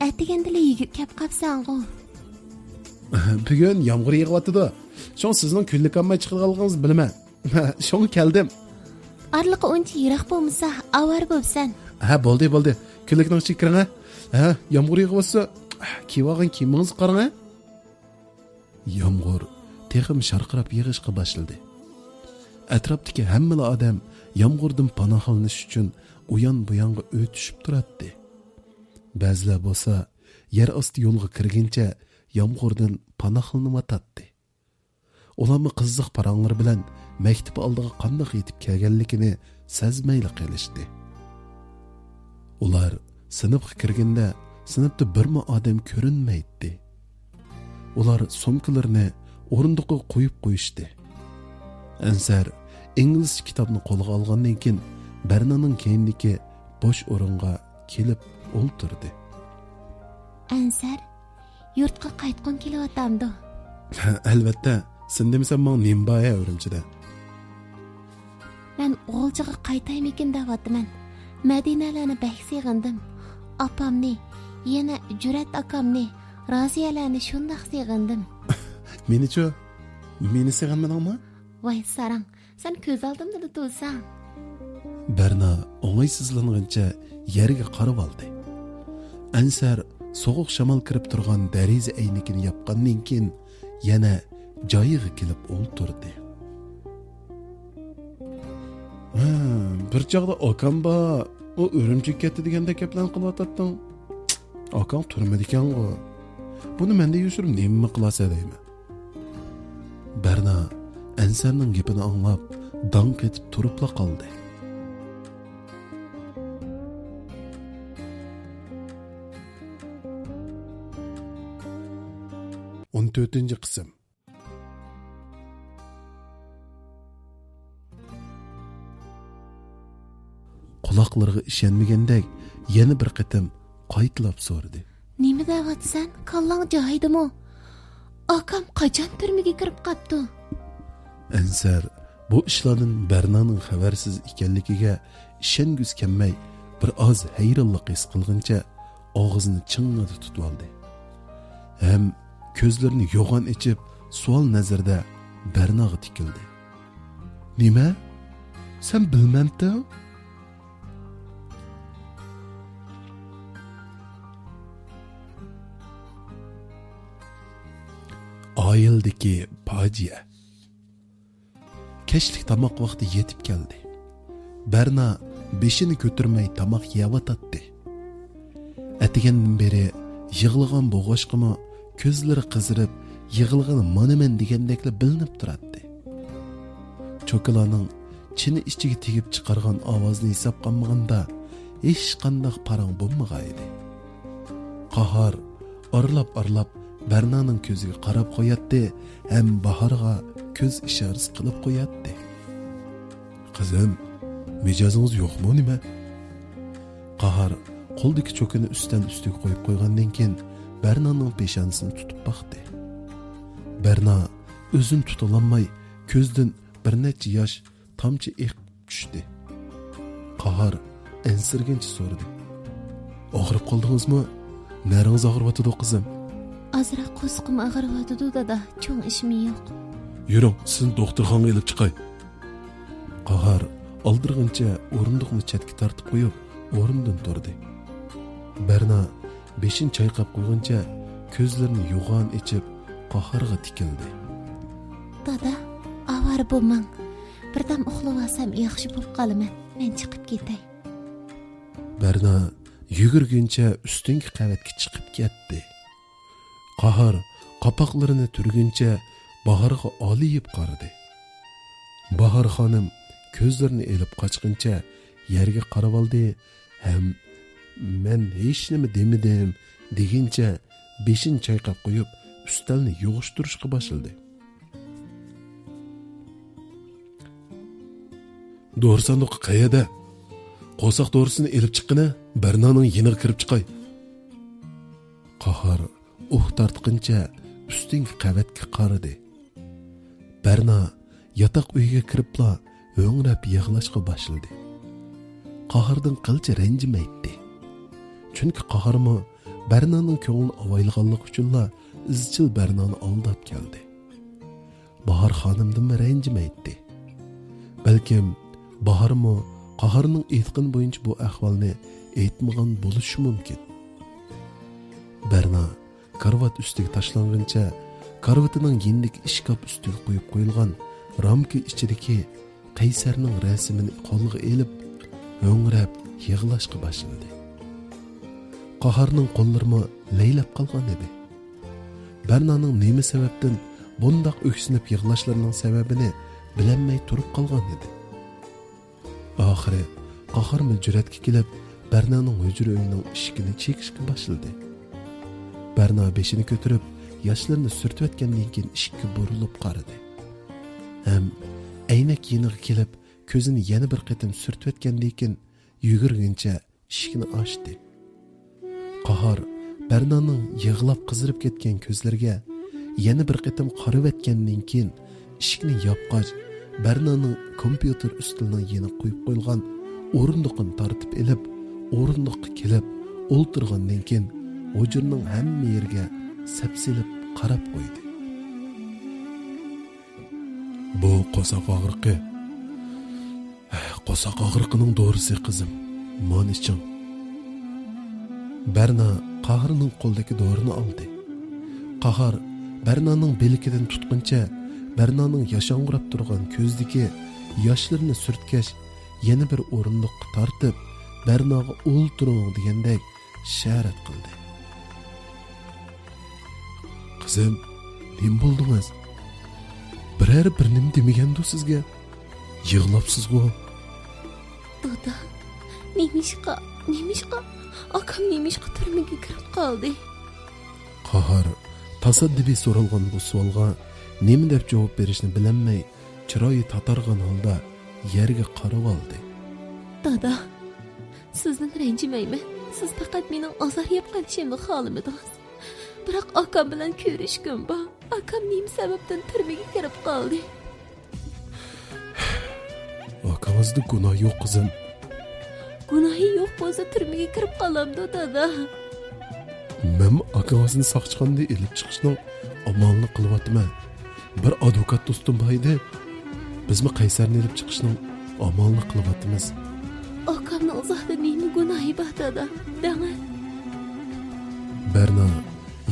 ئەتىگەندىلا يېگىپ كەپ قاپسەنغۇ. بۈگۈن يامغۇر يېغىۋاتىدۇ. شۇڭا سىزنىڭ كۈنلۈك ئالماي چىقىدىغانلىقىڭىزنى بىلىمەن. شۇڭا كەلدىم. ئارىلىقى ئۇنچە يىراق بولمىسا، ئاۋارە بوپسەن. ھە، بولدى، بولدى. كۈنلۈكنىڭ ئىچىگە كىرىڭە. ھە، يامغۇر يېغىۋاتسا، كىيىۋالغان كىيىمىڭىزگە قاراڭە. يامغۇر تېخىمۇ شارقىراپ يېغىشقا باشلىدى. ئەتراپتىكى ھەممىلا ئادەم يامغۇردىن پاناھلىنىش ئۈچۈن ئۇيان-بۇيانغا ئۆتۈشۈپ تۇراتتى. بەزىلەر بولسا يەر ئاستى يولغا كىرگىنىچە يامغۇردىن پاناھلىنىۋاتاتتى. ئۇلارمۇ قىزىق پاراڭلىرى بىلەن مەكتىپ ئالدىغا قانداق يېتىپ كەلگەنلىكىنى سەزمەيلا قېلىشتى. ئۇلار سىنىپقا كىرگەندە سىنىپتا بىرمۇ ئادەم كۆرۈنمەيتتى. ئۇلار سومكىلىرىنى ئورۇندۇقىغا قويۇپ قويۇشتى. ئەنسەر ئىنگلىزچە كىتابنى قولىغا ئالغاندىن كېيىن، بەرنانىڭ كەينىدىكى بوش ئورۇنغا كېلىپ ئولتۇردى. ئەنسەر، يۇرتقا قايتقۇڭ كېلىۋاتامدۇ؟ ئەلۋەتتە، سەن دېمىسەڭ ماڭا نېمە بار ھە ئۈرۈمچىدە؟ مەن غۇلجىغا قايتايمىكىن دەۋاتىمەن. مەدىنەلەرنى بەك سېغىندىم. ئاپامنى، يەنە جۈرئەت ئاكامنى، رازىيەلەرنى شۇنداق سېغىندىم. مېنىچۇ؟ مېنى سېغىنمىدىڭمۇ؟ ۋاي ساراڭ، سەن كۆز ئالدىمدىلا تۇرساڭ. بەرنا ئوڭايسىزلانغىنىچە يەرگە قارىۋالدى. ئەنسەر سوغۇق شامال كىرىپ تۇرغان دېرىزە ئەينىكىنى ياپقاندىن كېيىن يەنە جايىغا كېلىپ ئولتۇردى. ھە، بىر چاغدا ئاكام بار، ئۇ ئۈرۈمچىگە كەتتى دېگەندەك گەپلەرنى قىلىۋاتاتتىڭ. ئاكاڭ تۈرمىدىكەنغۇ. بۇنى مەندىن يوشۇرۇپ نېمە قىلارسەن دەيمەن. بەرنا ئەنسەرنىڭ گېپىنى ئاڭلاپ، داڭ قېتىپ تۇرۇپلا قالدى. ئون تۆتىنچى قىسىم. قۇلاقلىرىغا ئىشەنمىگەندەك يەنە بىر قېتىم قايتىلاپ سورىدى. نېمە دەۋاتىسەن؟ كاللاڭ جايىدىمۇ؟ ئاكام قاچان تۈرمىگە كىرىپ قاپتۇ؟ ئەنسەر بۇ ئىشلاردىن بەرنانىڭ خەۋەرسىز ئىكەنلىكىگە ئىشەنگۈسى كەلمەي، بىر ئاز ھەيرانلىق ھېس قىلغىنىچە ئاغزىنى چىڭڭىدە تۇتۇۋالدى ھەم كۆزلىرىنى يوغان ئېچىپ، سوئال نەزىرىدە بەرناغا تىكىلدى. نېمە؟ سەن بىلمەمتىڭ؟ ئائىلىدىكى پاجىئە. كەچلىك تاماق ۋاقتى يېتىپ كەلدى. بەرنا بېشىنى كۆتۈرمەي تاماق يەۋاتاتتى. ئەتىگەندىن بېرى يىغلىغان بولغاچقىمۇ، كۆزلىرى قىزىرىپ، يىغلىغىنى مانا مەن دېگەندەكلا بىلىنىپ تۇراتتى. چوكىلارنىڭ چىنە ئىچىگە تېگىپ چىقارغان ئاۋازنى ھېسابقا ئالمىغاندا، ھېچقانداق پاراڭ بولمىغانىدى. قاھار ئارىلاپ-ئارىلاپ بەرنانىڭ كۆزىگە قاراپ قوياتتى ھەم باھارغا كۆز ئىشارىسى قىلىپ قوياتتى. قىزىم، مىجەزىڭىز يوقمۇ نېمە؟ قاھار قولىدىكى چوكىنى ئۈستەل ئۈستىگە قويۇپ قويغاندىن كېيىن، بەرنانىڭ پېشانىسىنى تۇتۇپ باقتى. بەرنا ئۆزىنى تۇتالالماي، كۆزىدىن بىر نەچچە ياش تامچە ئېقىپ چۈشتى. قاھار ئەنسىرىگىنىچە سورىدى. ئاغرىپ قالدىڭىزمۇ؟ نەرىڭىز ئاغرىۋاتىدۇ، قىزىم؟ ئازراق قورسىقىم ئاغرىۋاتىدۇ، دادا. چوڭ ئىشمۇ يوق. يۈرۈڭ، سىزنى دوختۇرخانىغا ئېلىپ چىقاي. قاھار ئالدىرىغىنىچە ئورۇندۇقنى چەتكە تارتىپ قويۇپ، ئورنىدىن تۇردى. بەرنا بېشىنى چايقاپ قويغىنىچە كۆزلىرىنى يوغان ئېچىپ، قاھارغا تىكىلدى. دادا، ئاۋارە بولماڭ. بىردەم ئۇخلىۋالسام ياخشى بولۇپ قالىمەن. مەن چىقىپ كېتەي. بەرنا يۈگۈرگىنىچە ئۈستۈنكى قەۋەتكە چىقىپ كەتتى. قاھار قاپاقلىرىنى تۈرگىنىچە باھارغا ئالىيىپ قارىدى. باھار خانىم كۆزلىرىنى ئېلىپ قاچقىنىچە يەرگە قارىۋالدى ھەم «مەن ھېچنېمە دېمىدىم» دېگىنىچە بېشىنى چايقاپ قويۇپ، ئۈستەلنى يىغىشتۇرۇشقا باشلىدى. دورا ساندۇقى قەيەردە؟ قورساق دورىسىنى ئېلىپ چىققىنە، بەرنانىڭ يېنىغا كىرىپ چىقاي. قاھار ئۇھ تارتقىنىچە ئۈستۈنكى قەۋەتكە قارىدى. بەرنا ياتاق ئۆيگە كىرىپلا ھۆڭرەپ يىغلاشقا باشلىدى. قاھاردىن قىلچە رەنجىمەيتتى. چۈنكى قاھارمۇ بەرنانىڭ كۆڭلىنى ئاۋايلىغانلىقى ئۈچۈنلا ئىزچىل بەرنانى ئالداپ كەلدى. باھار خانىمدىنمۇ رەنجىمەيتتى. بەلكىم باھارمۇ قاھارنىڭ ئېيتقىنى بويىچە بۇ ئەھۋالنى ئېيتمىغان بولۇشى مۇمكىن. بەرنا كارىۋات ئۈستىگە تاشلانغىنىچە، كارىۋىتىنىڭ يېنىدىكى ئىشكاپ ئۈستىگە قويۇپ قويۇلغان رامكا ئىچىدىكى قەيسەرنىڭ رەسىمىنى قولىغا ئېلىپ، ھۆڭرەپ يىغلاشقا باشلىدى. قاھارنىڭ قوللىرىمۇ لەيلەپ قالغان ئىدى. بەرنانىڭ نېمە سەۋەبتىن بۇنداق ئۆكسۈنۈپ يىغلاشلىرىنىڭ سەۋەبىنى بىلەلمەي تۇرۇپ قالغان ئىدى. ئاخىرى قاھارمۇ جۈرئەتكە كېلىپ، بەرنانىڭ ھۇجرا ئۆيىنىڭ ئىشىكىنى چېكىشكە باشلىدى. بەرنا بېشىنى كۆتۈرۈپ، ياشلىرىنى سۈرتۈۋەتكەندىن كېيىن ئىشىككە بۇرۇلۇپ قارىدى. ھەم ئەينەك يېنىغا كېلىپ، كۆزىنى يەنە بىر قېتىم سۈرتۈۋەتكەندىن كېيىن، يۈگۈرگىنىچە ئىشىكنى ئاچتى. قاھار بەرنانىڭ يىغلاپ قىزىرىپ كەتكەن كۆزلىرىگە يەنە بىر قېتىم قارىۋەتكەندىن كېيىن، ئىشىكنى ياپقاچ، بەرنانىڭ كومپيۇتېر ئۈستىلىنىڭ يېنىغا قويۇپ قويۇلغان ئورۇندۇقىنى تارتىپ ئېلىپ، ئورۇندۇققا كېلىپ ئولتۇرغاندىن كېيىن، ھۇجرىنىڭ ھەممە يېرىگە سەپسېلىپ قاراپ قويدى. بۇ قورساق ئاغرىقى. قورساق ئاغرىقىنىڭ دورىسى، قىزىم. مانا ئىچىڭ. بەرنا قاھارنىڭ قولىدىكى دورىنى ئالدى. قاھار بەرنانىڭ بىلىكىدىن تۇتقىنىچە، بەرنانىڭ ياشاڭغۇراپ تۇرغان كۆزىدىكى ياشلىرىنى سۈرتكەچ، يەنە بىر ئورۇندۇققا تارتىپ، بەرناغا «ئولتۇرۇڭ» دېگەندەك ئىشارەت قىلدى. قىزىم، نېمە بولدىڭىز؟ بىرەر بىر نېمە دېمىگەندۇ سىزگە؟ يىغلاپسىزغۇ؟ دادا، نېمىشقا، نېمىشقا، ئاكام نېمىشقا تۈرمىگە كىرىپ قالدى؟ قاھار تاسادىپىي سورالغان بۇ سوئالغا نېمە دەپ جاۋاب بېرىشنى بىلەلمەي، چىرايى تاتارغان ھالدا يەرگە قارىۋالدى. دادا، سىزدىن رەنجىمەيمەن. سىز پەقەت مېنىڭ ئازار يەپ قېلىشىمنى خالىمىدىڭىز. بىراق ئاكام بىلەن كۆرۈشكۈم بار. ئاكام نېمە سەۋەبتىن تۈرمىگە كىرىپ قالدى؟ ئاكىڭىزدا گۇناھ يوق، قىزىم. گۇناھى يوق بولسا، تۈرمىگە كىرىپ قالامدۇ، دادا؟ مەنمۇ ئاكىڭىزنى ساقچىخانىدىن ئېلىپ چىقىشنىڭ ئامالىنى قىلىۋاتىمەن. بىر ئادۋوكات دوستۇم بار ئىدى. بىزمۇ قەيسەرنى ئېلىپ چىقىشنىڭ ئامالىنى قىلىۋاتىمىز. ئاكامنىڭ زادى نېمە گۇناھى بار، دادا؟ دەڭە. بەرنا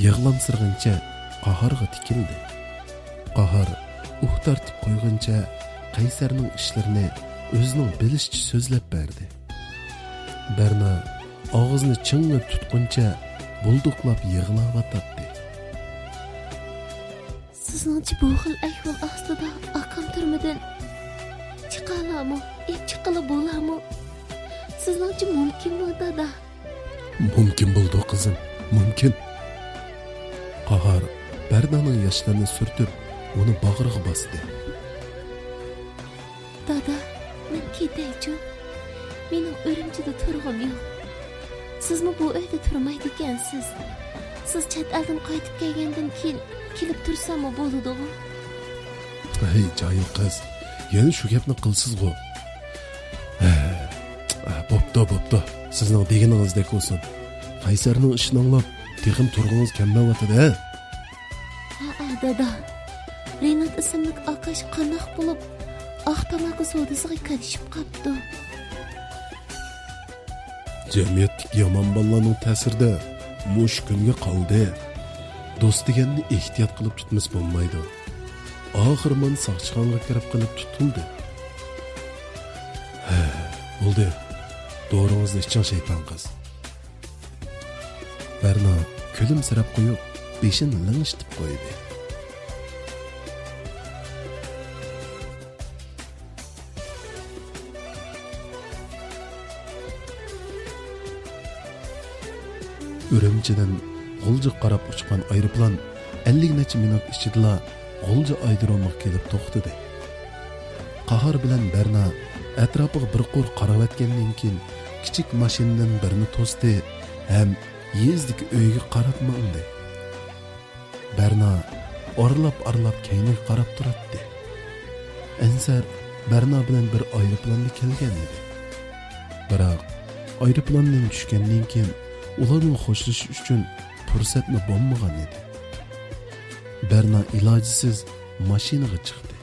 يىغلامسىرىغىنىچە قاھارغا تىكىلدى. قاھار ئۇھ تارتىپ قويغىنىچە قەيسەرنىڭ ئىشلىرىنى ئۆزىنىڭ بىلىشىچە سۆزلەپ بەردى. بەرنا ئاغزىنى چىڭ تۇتقىنىچە بۇلدۇقلاپ يىغلاۋاتاتتى. سىزنىڭچە بۇ خىل ئەھۋال ئاستىدا ئاكام تۈرمىدىن چىقالامۇ؟ ئېلىپ چىققىلى بولامۇ؟ سىزنىڭچە مۇمكىنمۇ، دادا؟ مۇمكىن بولىدۇ، قىزىم، مۇمكىن. قاھار بەرنانىڭ ياشلىرىنى سۈرتۈپ، ئۇنى باغرىغا باستى. دادا، مەن كېتەيچۇ؟ مېنىڭ ئۈرۈمچىدە تۇرغۇم يوق. سىزمۇ بۇ ئۆيدە تۇرمايدىكەنسىز. سىز چەت ئەلدىن قايتىپ كەلگەندىن كېيىن كېلىپ تۇرساممۇ بولىدىغۇ؟ ھەي، جاھىل قىز، يەنە شۇ گەپنى قىلىسىزغۇ؟ ھە، بوپتۇ، بوپتۇ. سىزنىڭ دېگىنىڭىزدەك بولسۇن. قەيسەرنىڭ ئىشىنى ئاڭلاپ، تېخىمۇ تۇرغۇڭىز كەلمەيۋاتىدۇ، ھە؟ ھەئە، دادا. رېنات ئىسىملىك ئاكاش قانداق بولۇپ، ئاق تاماكا سودىسىغا كىرىشىپ قاپتۇ؟ جەمئىيەتتىكى يامان بالىلارنىڭ تەسىرىدە مۇشۇ كۈنگە قالدى. دوست دېگەننى ئېھتىيات قىلىپ تۇتمىسا بولمايدۇ. ئاخىرى مانا ساقچىخانىغا كىرىپ قېلىپ تۇتۇلدى. ھە، بولدى. دورىڭىزنى ئىچىڭ، شەيتان قىز. بەرنا كۈلۈمسىرەپ قويۇپ، بېشىنى لىڭشىتىپ قويدى. ئۈرۈمچىدىن غۇلجىغا قاراپ ئۇچقان ئايروپىلان ئەللىك نەچچە مىنۇت ئىچىدىلا غۇلجا ئايرودرومىغا كېلىپ توختىدى. قاھار بىلەن بەرنا ئەتراپىغا بىر قۇر قاراۋەتكەندىن كېيىن، كىچىك ماشىنىدىن بىرنى توستى ھەم يېزىدىكى ئۆيگە قاراپ ماڭدى. بەرنا ئارىلاپ-ئارىلاپ كەينىگە قاراپ تۇراتتى. ئەنسەر بەرنا بىلەن بىر ئايروپىلاندا كەلگەن ئىدى. بىراق ئايروپىلاندىن چۈشكەندىن كېيىن ئۇلارنىڭ خوشلىشىشى ئۈچۈن پۇرسەتمۇ بولمىغان ئىدى. بەرنا ئىلاجسىز ماشىنىغا چىقتى.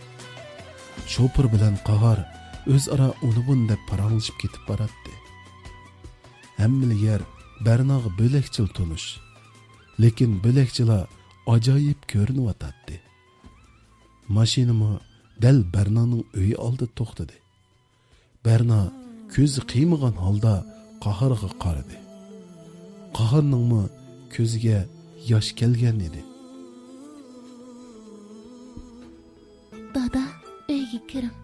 شوپۇر بىلەن قاھار ئۆزئارا ئۇنى-بۇنى دەپ پاراڭلىشىپ كېتىپ باراتتى. ھەممىلا يەر بەرناغا بۆلەكچىلا تونۇش. لېكىن بۆلەكچىلا ئاجايىپ كۆرۈنۈۋاتاتتى. ماشىنىمۇ دەل بەرنانىڭ ئۆيى ئالدىدا توختىدى. بەرنا كۆزى قىيمىغان ھالدا قاھارغا قارىدى. قاھارنىڭمۇ كۆزىگە ياش كەلگەن ئىدى. دادا، ئۆيگە كىرىڭ.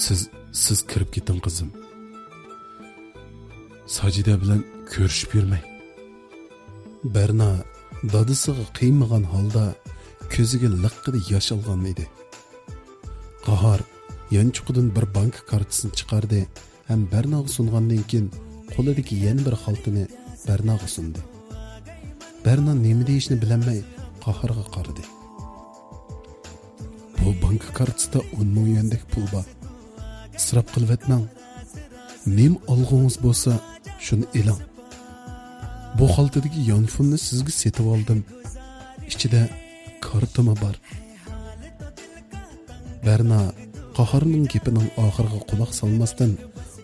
سىز، سىز كىرىپ كېتىڭ، قىزىم. ساجىدە بىلەن كۆرۈشۈپ يۈرمەي. بەرنا دادىسىغا قىيمىغان ھالدا كۆزىگە لىققىدە ياش ئالغان ئىدى. قاھار يانچۇقىدىن بىر بانكا كارتىسىنى چىقاردى ھەم بەرناغا سۇنغاندىن كېيىن، قولىدىكى يەنە بىر خالتىنى بەرناغا سۇندى. بەرنا نېمە دېيىشنى بىلەلمەي، قاھارغا قارىدى. بۇ بانكا كارتىسىدا ئون مىڭ يۈەندەك پۇل بار. ئىسراپ قىلىۋەتمەڭ. نېمە ئالغۇڭىز بولسا، شۇنى ئېلىڭ. بۇ خالتىدىكى يانفوننى سىزگە سېتىۋالدىم. ئىچىدە كارتىمۇ بار. بەرنا قاھارنىڭ گېپىنىڭ ئاخىرىغا قۇلاق سالماستىن،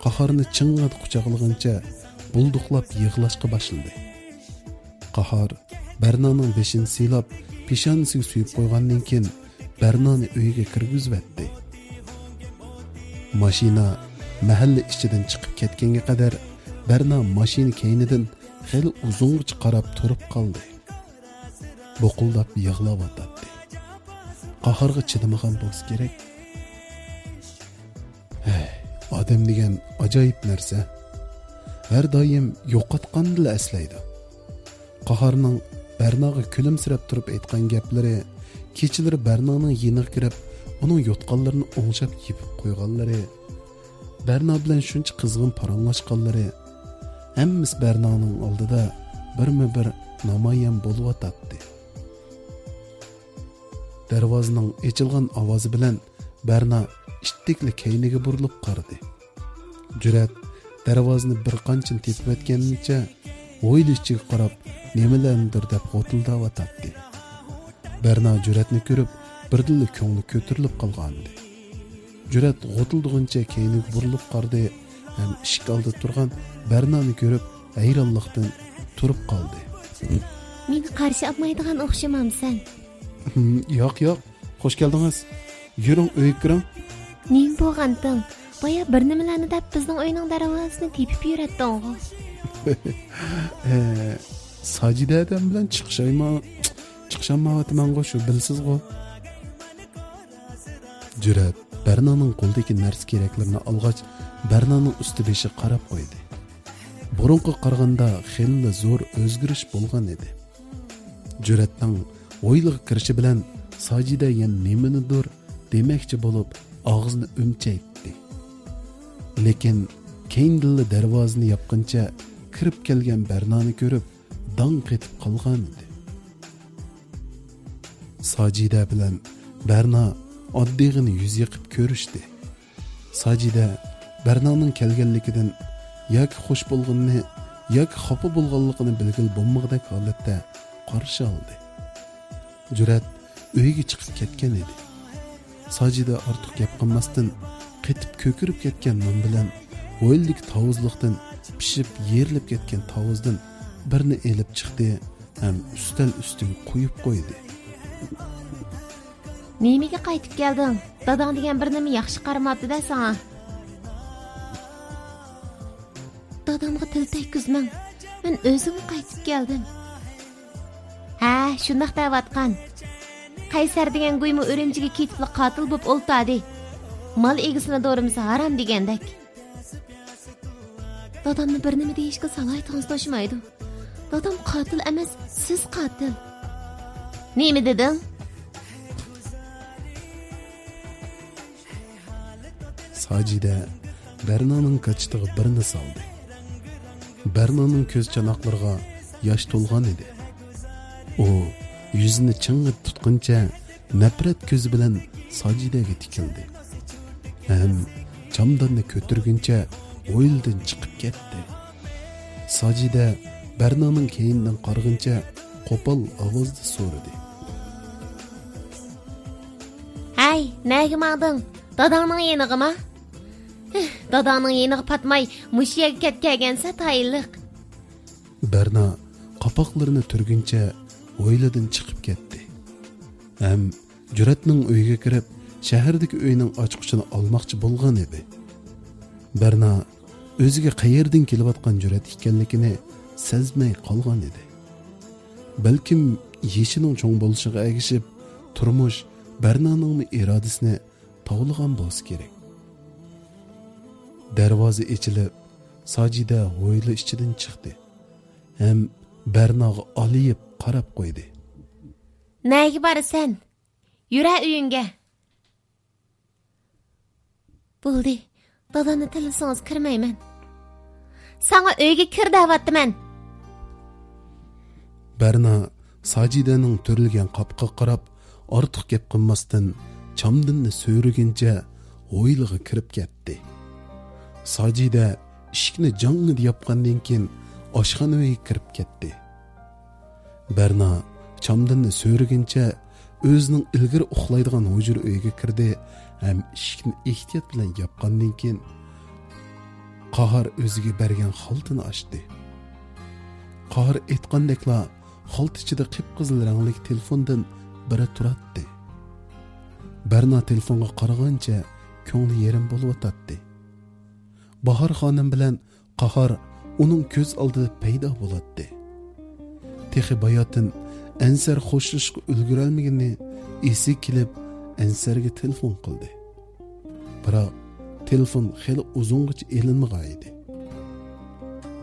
قاھارنى چىڭڭىدە قۇچاقلىغىنىچە بۇلدۇقلاپ يىغلاشقا باشلىدى. قاھار بەرنانىڭ بېشىنى سىيلاپ، پېشانىسىگە سۆيۈپ قويغاندىن كېيىن، بەرنانى ئۆيىگە كىرگۈزۈۋەتتى. ماشىنا مەھەللە ئىچىدىن چىقىپ كەتكەنگە قەدەر، بەرنا ماشىنا كەينىدىن خېلى ئۇزۇنغىچە قاراپ تۇرۇپ قالدى. بۇقۇلداپ يىغلاۋاتاتتى. قاھارغا چىدىمىغان بولسا كېرەك. ھەي، ئادەم دېگەن ئاجايىپ نەرسە. ھەر دائىم يوقاتقاندىلا ئەسلەيدۇ. قاھارنىڭ بەرناغا كۈلۈمسىرەپ تۇرۇپ ئېيتقان گەپلىرى، كېچىلىرى بەرنانىڭ يېنىغا كىرىپ، ئۇنىڭ يوتقانلىرىنى ئوڭشاپ يېپىپ قويغانلىرى، بەرنا بىلەن شۇنچە قىزغىن پاراڭلاشقانلىرى، ھەممىسى بەرنانىڭ ئالدىدا بىرمۇ بىر نامايان بولۇۋاتاتتى. دەرۋازىنىڭ ئېچىلغان ئاۋازى بىلەن بەرنا ئىتتىكلا كەينىگە بۇرۇلۇپ قارىدى. جۈرئەت دەرۋازىنى بىر قانچىنى تېپىۋەتكەنچە ھويلا ئىچىگە قاراپ نېمىلەرنىدۇر دەپ غوتۇلداۋاتاتتى. بەرنا جۈرئەتنى كۆرۈپ، بىردىنلا كۆڭلى كۆتۈرۈلۈپ قالغانىدى. جۈرئەت غوتۇلدىغىنىچە كەينىگە بۇرۇلۇپ قارىدى ھەم ئىشىك ئالدىدا تۇرغان بەرنانى كۆرۈپ، ھەيرانلىقتىن تۇرۇپ قالدى. مېنى قارشى ئالمايدىغان ئوخشىمامسەن؟ ھىم، ياق، ياق. خوش كەلدىڭىز. يۈرۈڭ، ئۆيگە كىرىڭ. نېمە بولغانتىڭ؟ بايا بىر نېمىلەرنى دەپ بىزنىڭ ئۆينىڭ دەرۋازىسىنى تېپىپ يۈرەتتىڭغۇ. ئە، ساجىدە ئادەم بىلەن چىقىشايما-، چىقىشالمايۋاتىمەنغۇ، شۇ بىلىسىزغۇ. جۈرئەت بەرنانىڭ قولىدىكى نەرسە كېرەكلىرىنى ئالغاچ، بەرنانىڭ ئۈستى بېشىغا قاراپ قويدى. بۇرۇنقىغا قارىغاندا خېلىلا زور ئۆزگىرىش بولغان ئىدى. جۈرئەتنىڭ ھويلىغا كىرىشى بىلەن ساجىدە يەنە نېمىنىدۇر دېمەكچى بولۇپ ئاغزىنى ئۈمچەيتتى. لېكىن كەينىدىنلا دەرۋازىنى ياپقىنىچە كىرىپ كەلگەن بەرنانى كۆرۈپ داڭ قېتىپ قالغانىدى. ساجىدە بىلەن بەرنا ئاددىيغىنە يۈز يېقىپ كۆرۈشتى. ساجىدە بەرنانىڭ كەلگەنلىكىدىن ياكى خوش بولغىنىنى، ياكى خاپا بولغانلىقىنى بىلگىلى بولمىغۇدەك ھالەتتە قارشى ئالدى. جۈرئەت ئۆيىگە چىقىپ كەتكەن ئىدى. ساجىدە ئارتۇق گەپ قىلماستىن، قېتىپ كۆكىرىپ كەتكەن نان بىلەن ھويلىدىكى تاۋۇزلۇقتىن پىشىپ يېرىلىپ كەتكەن تاۋۇزدىن بىرنى ئېلىپ چىقتى ھەم ئۈستەل ئۈستىگە قويۇپ قويدى. نېمىگە قايتىپ كەلدىڭ؟ داداڭ دېگەن بىر نېمە ياخشى قارىماپتۇ-دە ساڭا. دادامغا تىل تەگكۈزمەڭ. مەن ئۆزۈم قايتىپ كەلدىم. ھە، شۇنداق دەۋاتقان. قەيسەر دېگەن گۇيمۇ ئۈرۈمچىگە كېتىپلا قاتىل بولۇپ ئولتۇردى. مال ئىگىسىنى دورىمىسا ھارام دېگەندەك. دادامنى بىر نېمە دېيىشكە سالاھىيىتىڭىز توشمايدۇ. دادام قاتىل ئەمەس، سىز قاتىل. نېمە دېدىڭ؟ ساجىدە بەرنانىڭ كاچىتىغا بىرنى سالدى. بەرنانىڭ كۆز چاناقلىرىغا ياش تولغان ئىدى. ئۇ يۈزىنى چىڭ تۇتقىنىچە نەپرەت كۆزى بىلەن ساجىدەگە تىكىلدى ھەم چامداننى كۆتۈرگىنىچە ھويلىدىن چىقىپ كەتتى. ساجىدە بەرنانىڭ كەينىدىن قارىغىنىچە قوپال ئاۋازدا سورىدى. ھەي، نەگە ماڭدىڭ؟ داداڭنىڭ يېنىغىما؟ ھىھ، داداڭنىڭ يېنىغا پاتماي مۇشۇ يەرگە كەپ كەلگەنسە تايىنلىق. بەرنا قاپاقلىرىنى تۈرگىنىچە ھويلىدىن چىقىپ كەتتى ھەم جۈرئەتنىڭ ئۆيىگە كىرىپ، شەھەردىكى ئۆينىڭ ئاچقۇچىنى ئالماقچى بولغان ئىدى. بەرنا ئۆزىگە قەيەردىن كېلىۋاتقان جۈرئەت ئىكەنلىكىنى سەزمەي قالغان ئىدى. بەلكىم يېشىنىڭ چوڭ بولۇشىغا ئەگىشىپ، تۇرمۇش بەرنانىڭمۇ ئىرادىسىنى تاۋلىغان بولسا كېرەك. دەرۋازا ئېچىلىپ، ساجىدە ھويلا ئىچىدىن چىقتى ھەم بەرناغا ئالىيىپ قاراپ قويدى. نەگە بارىسەن؟ يۈرە ئۆيۈڭگە. بولدى، دادامنى تىللىسىڭىز كىرمەيمەن. ساڭا ئۆيگە كىر دەۋاتىمەن. بەرنا ساجىدەنىڭ تۈرۈلگەن قاپىقىغا قاراپ، ئارتۇق گەپ قىلماستىن، چامدىننى سۆرىگىنىچە ھويلىغا كىرىپ كەتتى. ساجىدە ئىشىكنى جاڭڭىدە ياپقاندىن كېيىن، ئاشخانا ئۆيگە كىرىپ كەتتى. بەرنا چامدىننى سۆرىگىنىچە ئۆزىنىڭ ئىلگىرى ئۇخلايدىغان ھۇجرا ئۆيىگە كىردى ھەم ئىشىكنى ئېھتىيات بىلەن ياپقاندىن كېيىن، قاھار ئۆزىگە بەرگەن خالتىنى ئاچتى. قاھار ئېيتقاندەكلا، خالتا ئىچىدە قىپقىزىل رەڭلىك تېلېفوندىن بىرى تۇراتتى. بەرنا تېلېفونغا قارىغانچە كۆڭلى يېرىم بولۇۋاتاتتى. باھار خانىم بىلەن قاھار ئۇنىڭ كۆز ئالدىدا پەيدا بولاتتى. تېخى باياتىن ئەنسەر خوشلىشىشقا ئۈلگۈرەلمىگىنى ئېسىگە كېلىپ، ئەنسەرگە تېلېفون قىلدى. بىراق، تېلېفون خېلى ئۇزۇنغىچە ئېلىنمىغان ئىدى.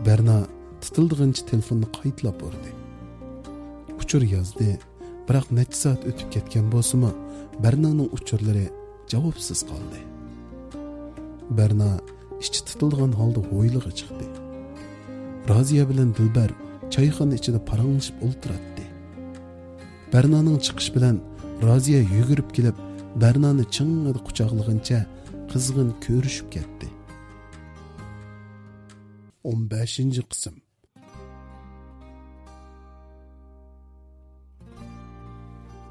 بەرنا تىتىلدىغىنىچە تېلېفوننى قايتىلاپ ئۇردى. ئۇچۇر يازدى، بىراق نەچچە سائەت ئۆتۈپ كەتكەن بولسىمۇ، بەرنانىڭ ئۇچۇرلىرى جاۋابسىز قالدى. بەرنا ئىچى تىتىلدىغان ھالدا ھويلىغا چىقتى. رازىيە بىلەن دىلبەر چايخانا ئىچىدە پاراڭلىشىپ ئولتۇراتتى. بەرنانىڭ چىقىشى بىلەن رازىيە يۈگۈرۈپ كېلىپ، بەرنانى چىڭڭىدە قۇچاقلىغىنىچە قىزغىن كۆرۈشۈپ كەتتى. ئون بەشىنچى قىسىم.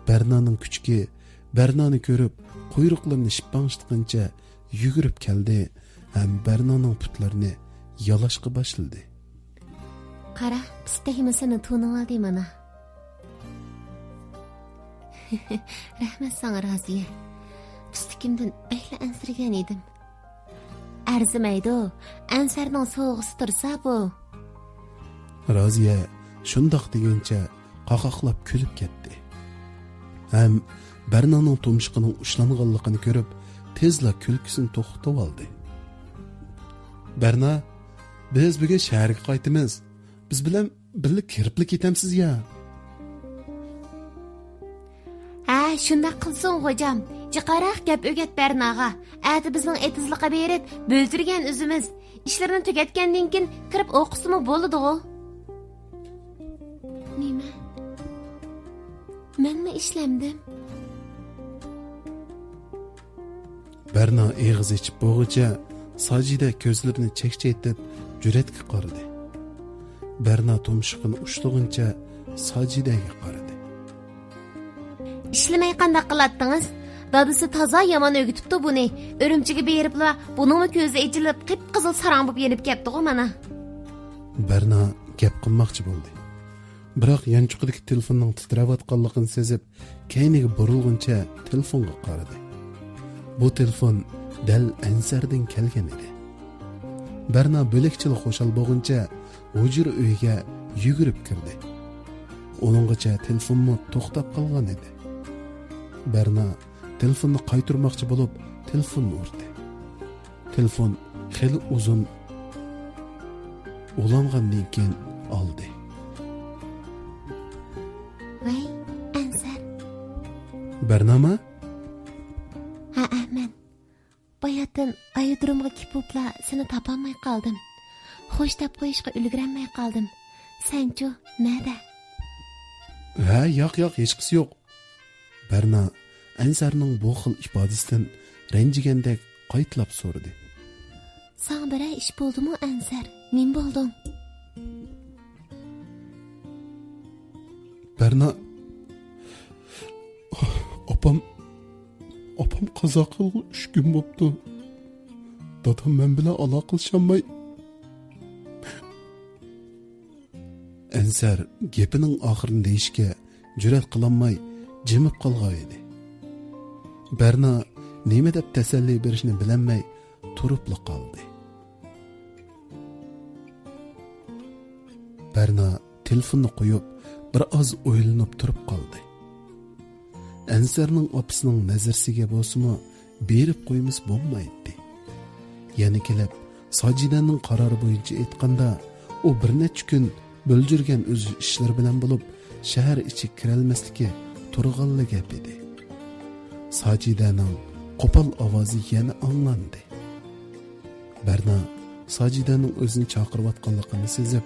بەرنانىڭ كۈچۈكى بەرنانى كۆرۈپ، قۇيرۇقلىرىنى شىپپاڭشىتقىنىچە يۈگۈرۈپ كەلدى ھەم بەرنانىڭ پۇتلىرىنى يالاشقا باشلىدى. قارا، پىستەكمۇ سېنى تونۇۋالدى مانا. رەھمەت ساڭا، رازىيە. پىستىكىمدىن بەكلا ئەنسىرىگەن ئىدىم. ئەرزىمەيدۇ، ئەنسەرنىڭ سوۋغىسى تۇرسا بۇ. رازىيە شۇنداق دېگىنىچە قاقاقلاپ كۈلۈپ كەتتى. ھەم بەرنانىڭ تۇمشۇقىنىڭ ئۇشلانغانلىقىنى كۆرۈپ، تېزلا كۈلكىسىنى توختىتىۋالدى. بەرنا، بىز بۈگۈن شەھەرگە قايتىمىز. بىز بىلەن بىللە كىرىپلا كېتەمسىز يا؟ ھە، شۇنداق قىلسۇن، غوجام. جىقراق گەپ ئۆگەت بەرناغا. ئەتە بىزنىڭ ئېتىزلىققا بېرىپ، بۆلجۈرگەن ئۈزىمىز. ئىشلىرىنى تۈگەتكەندىن كېيىن كىرىپ ئوقۇسىمۇ بولىدىغۇ. نېمە؟ مەنمۇ ئىشلەمدىم؟ بەرنا ئېغىز ئېچىپ بولغۇچە ساجىدە كۆزلىرىنى چەكچەيتىپ جۈرئەتكە قارىدى. بەرنا تۇمشۇقىنى ئۇشتۇغىنىچە ساجىدەگە قارىدى. ئىشلىمەي قانداق قىلاتتىڭىز؟ دادىسى تازا يامان ئۆگىتىپتۇ بۇنى. ئۈرۈمچىگە بېرىپلا بۇنىڭمۇ كۆزى ئېچىلىپ، قىپقىزىل ساراڭ بولۇپ يېنىپ كەپتىغۇ مانا. بەرنا گەپ قىلماقچى بولدى. بىراق يانچۇقىدىكى تېلېفوننىڭ تىترەۋاتقانلىقىنى سېزىپ، كەينىگە بۇرۇلغىنىچە تېلېفونغا قارىدى. بۇ تېلېفون دەل ئەنسەردىن كەلگەن ئىدى. بەرنا بۆلەكچىلا خۇشال بولغىنىچە ھۇجرا ئۆيگە يۈگۈرۈپ كىردى. ئۇنىڭغىچە تېلېفونمۇ توختاپ قالغان ئىدى. بەرنا تېلېفوننى قايتۇرماقچى بولۇپ، تېلېفوننى ئۇردى. تېلېفون خېلى ئۇزۇن ئۇلانغاندىن كېيىن ئالدى. ۋەي، ئەنسەر. بەرنامە؟ ھەئە، مەن. باياتىن ئايرودرومغا كېپۇپلا سېنى تاپالماي قالدىم. خوش دەپ قويۇشقا ئۈلگۈرەلمەي قالدىم. سەنچۇ، نەدە؟ ھە، ياق، ياق، ھېچقىسى يوق. بەرنا ئەنسەرنىڭ بۇ خىل ئىپادىسىدىن رەنجىگەندەك قايتىلاپ سورىدى. ساڭا بىرەر ئىش بولدىمۇ، ئەنسەر؟ نېمە بولدۇڭ؟ بەرنا، ئاپام، ئاپام قازا قىلغىلى ئۈچ كۈن بوپتۇ. دادام مەن بىلەن ئالاقىلىشالماي. ئەنسەر گېپىنىڭ ئاخىرىنى دېيىشكە جۈرئەت قىلالماي جىمىپ قالغان ئىدى. بەرنا نېمە دەپ تەسەللى بېرىشنى بىلەلمەي تۇرۇپلا قالدى. بەرنا تېلېفوننى قويۇپ، بىر ئاز ئويلىنىپ تۇرۇپ قالدى. ئەنسەرنىڭ ئاپىسىنىڭ نەزىرىسىگە بولسىمۇ بېرىپ قويمىسا بولمايتتى. يەنە كېلىپ، ساجىدەنىڭ قارارى بويىچە ئېيتقاندا، ئۇ بىر نەچچە كۈن بۆلجۈرگەن ئۆز ئىشلىرى بىلەن بولۇپ، شەھەر ئىچىگە كىرەلمەسلىكى تۇرغانلا گەپ ئىدى. ساجىدەنىڭ قوپال ئاۋازى يەنە ئاڭلاندى. بەرنا ساجىدەنىڭ ئۆزىنى چاقىرىۋاتقانلىقىنى سېزىپ،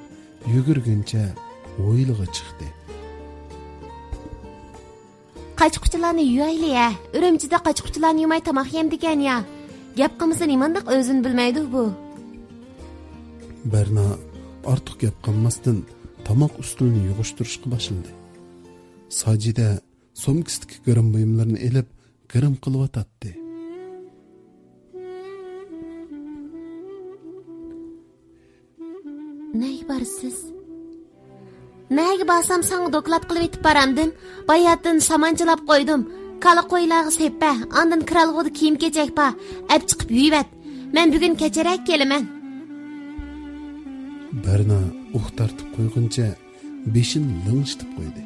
يۈگۈرگىنىچە ھويلىغا چىقتى. قاچا-قۇچىلارنى يۇيايلى ھە. ئۈرۈمچىدە قاچا-قۇچىلارنى يۇماي تاماق يەمدىكەن يا. گەپ قىلمىسا نېمانداق ئۆزىنى بىلمەيدۇ بۇ. بەرنا ئارتۇق گەپ قىلماستىن تاماق ئۈستىلىنى يىغىشتۇرۇشقا باشلىدى. ساجىدە سومكىسىدىكى گىرىم بۇيۇملىرىنى ئېلىپ گىرىم قىلىۋاتاتتى. نەگە بارىسىز؟ نەگە بارسام ساڭا دوكلات قىلىۋېتىپ بارامدىم. باياتىن سامان چىلاپ قويدۇم. كالا قويلارغا سەپپە، ئاندىن كىرئالغۇدا كىيىم-كېچەك بار. ئەپ چىقىپ يۇيۇۋەت. مەن بۈگۈن كەچرەك كېلىمەن. بەرنا ئۇھ تارتىپ قويغىنىچە بېشىنى لىڭشىتىپ قويدى.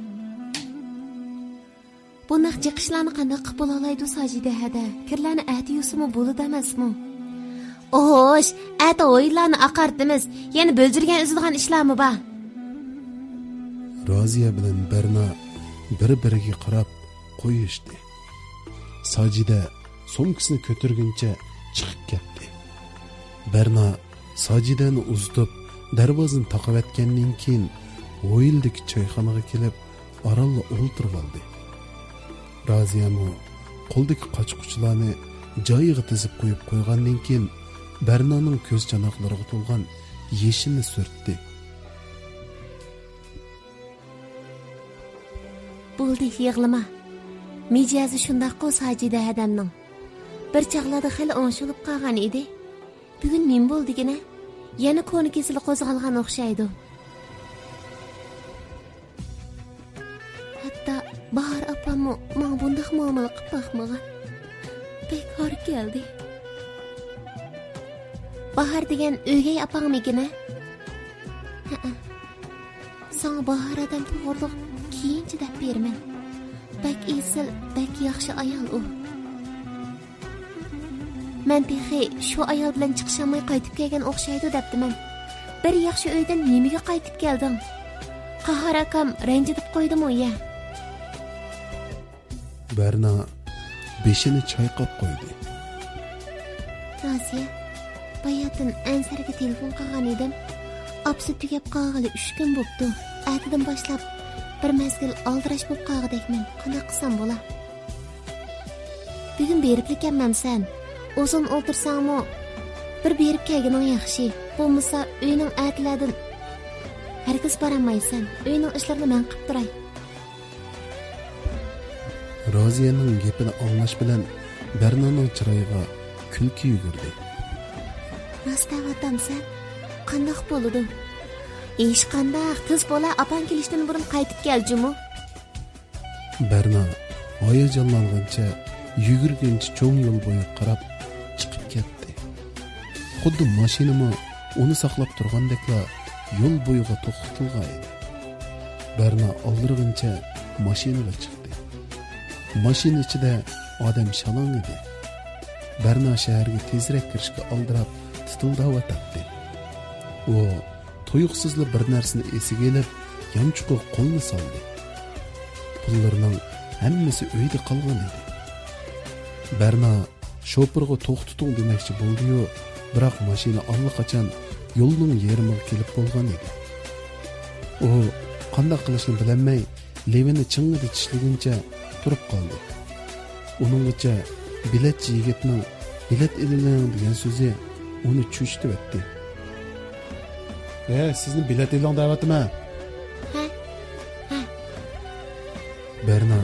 بۇنداق جىق ئىشلارنى قانداق قىلىپ بولالايدۇ ساجىدە ھەدە؟ كىرلەرنى ئەتە يۇسىمۇ بولىدۇ ئەمەسمۇ؟ خوش، ئەتە ھويلىلارنى ئاقارتىمىز. يەنە بۆلجۈرگەن ئۈزىدىغان ئىشلارمۇ بار. رازىيە بىلەن بەرنا بىر-بىرىگە قاراپ قويۇشتى. ساجىدە سومكىسىنى كۆتۈرگىنىچە چىقىپ كەتتى. بەرنا ساجىدەنى ئۇزىتىپ، دەرۋازىنى تاقىۋەتكەندىن كېيىن، ھويلىدىكى چايخانىغا كېلىپ، ئارانلا ئولتۇرۇۋالدى. رازىيەمۇ قولىدىكى قاچا-قۇچىلارنى جايىغا تىزىپ قويۇپ قويغاندىن كېيىن، بەرنانىڭ كۆز چاناقلىرىغا تولغان يېشىنى سۈرتتى. بولدى، يىغلىما. مىجەزى شۇنداققۇ ساجىدە ھەدەمنىڭ. بىر چاغلاردا خېلى ئوڭشىلىپ قالغان ئىدى. بۈگۈن نېمە بولدىكىنە؟ يەنە كونا كېسىلى قوزغالغان ئوخشايدۇ. ھەتتا باھار ئاپاممۇ ماڭا بۇنداق مۇئامىلە قىلىپ باقمىغان. بەك ھار كەلدى. باھار دېگەن ئۆگەي ئاپاڭمىكىن ھە؟ ھەئە. ساڭا باھار ھەدەم توغرىلىق كېيىنچە دەپ بېرىمەن. بەك ئېسىل، بەك ياخشى ئايال ئۇ. مەن تېخى شۇ ئايال بىلەن چىقىشالماي قايتىپ كەلگەن ئوخشايدۇ دەپتىمەن. بىر ياخشى ئۆيدىن نېمىگە قايتىپ كەلدىڭ؟ قاھار ئاكام رەنجىتىپ قويدىمۇ يە؟ بەرنا بېشىنى چايقاپ قويدى. رازىيە، باياتىن ئەنسەرگە تېلېفون قىلغان ئىدىم. ئاپىسى تۈگەپ قالغىلى ئۈچ كۈن بوپتۇ. ئەتىدىن باشلاپ بىر مەزگىل ئالدىراش بوپ قالغۇدەكمەن. قانداق قىلسام بولا؟ بۈگۈن بېرىپلا كەلمەمسەن؟ ئۇزۇن ئولتۇرساڭمۇ، بىر بېرىپ كەلگىنىڭ ياخشى. بولمىسا، ئۆينىڭ ئەتىلەردىن ھەرگىز بارالمايسەن. ئۆينىڭ ئىشلىرىنى مەن قىلىپ تۇراي. رازىيەنىڭ گېپىنى ئاڭلاش بىلەن بەرنانىڭ چىرايىغا كۈلكە يۈگۈردى. راست دەۋاتامسەن؟ قانداق بولىدۇ؟ ھېچقانداق، تېز بولا، ئاپاڭ كېلىشتىن بۇرۇن قايتىپ كەل جۇمۇ. بەرنا ھاياجانلانغىنىچە يۈگۈرگىنىچە چوڭ يول بويىغا قاراپ چىقىپ كەتتى. خۇددى ماشىنىمۇ ئۇنى ساقلاپ تۇرغاندەكلا يول بويىغا توختىتىلغان ئىدى. بەرنا ئالدىرىغىنىچە ماشىنىغا چىقتى. ماشىنا ئىچىدە ئادەم شالاڭ ئىدى. بەرنا شەھەرگە تېزرەك كىرىشكە ئالدىراپ تىتىلداۋاتاتتى. ئۇ تۇيۇقسىزلا بىر نەرسىنى ئېسىگە ئېلىپ، يانچۇقىغا قولىنى سالدى. پۇللىرىنىڭ ھەممىسى ئۆيدە قالغان ئىدى. بەرنا شوپۇرغا توختىتىڭ دېمەكچى بولدى-يۇ، بىراق ماشىنا ئاللىقاچان يولنىڭ يېرىمىغا كېلىپ بولغان ئىدى. ئۇ قانداق قىلىشنى بىلەلمەي، لېۋىنى چىڭڭىدە چىشلىگىنىچە تۇرۇپ قالدى. ئۇنىڭغىچە بېلەتچى يىگىتنىڭ «بېلەت ئېلىۋېلىڭ» دېگەن سۆزى ئۇنى چۆچۈتۈۋەتتى. «ھە، سىزنى بېلەت ئېلىڭ دەۋاتىمەن.» ھە؟ ھە؟ بەرنا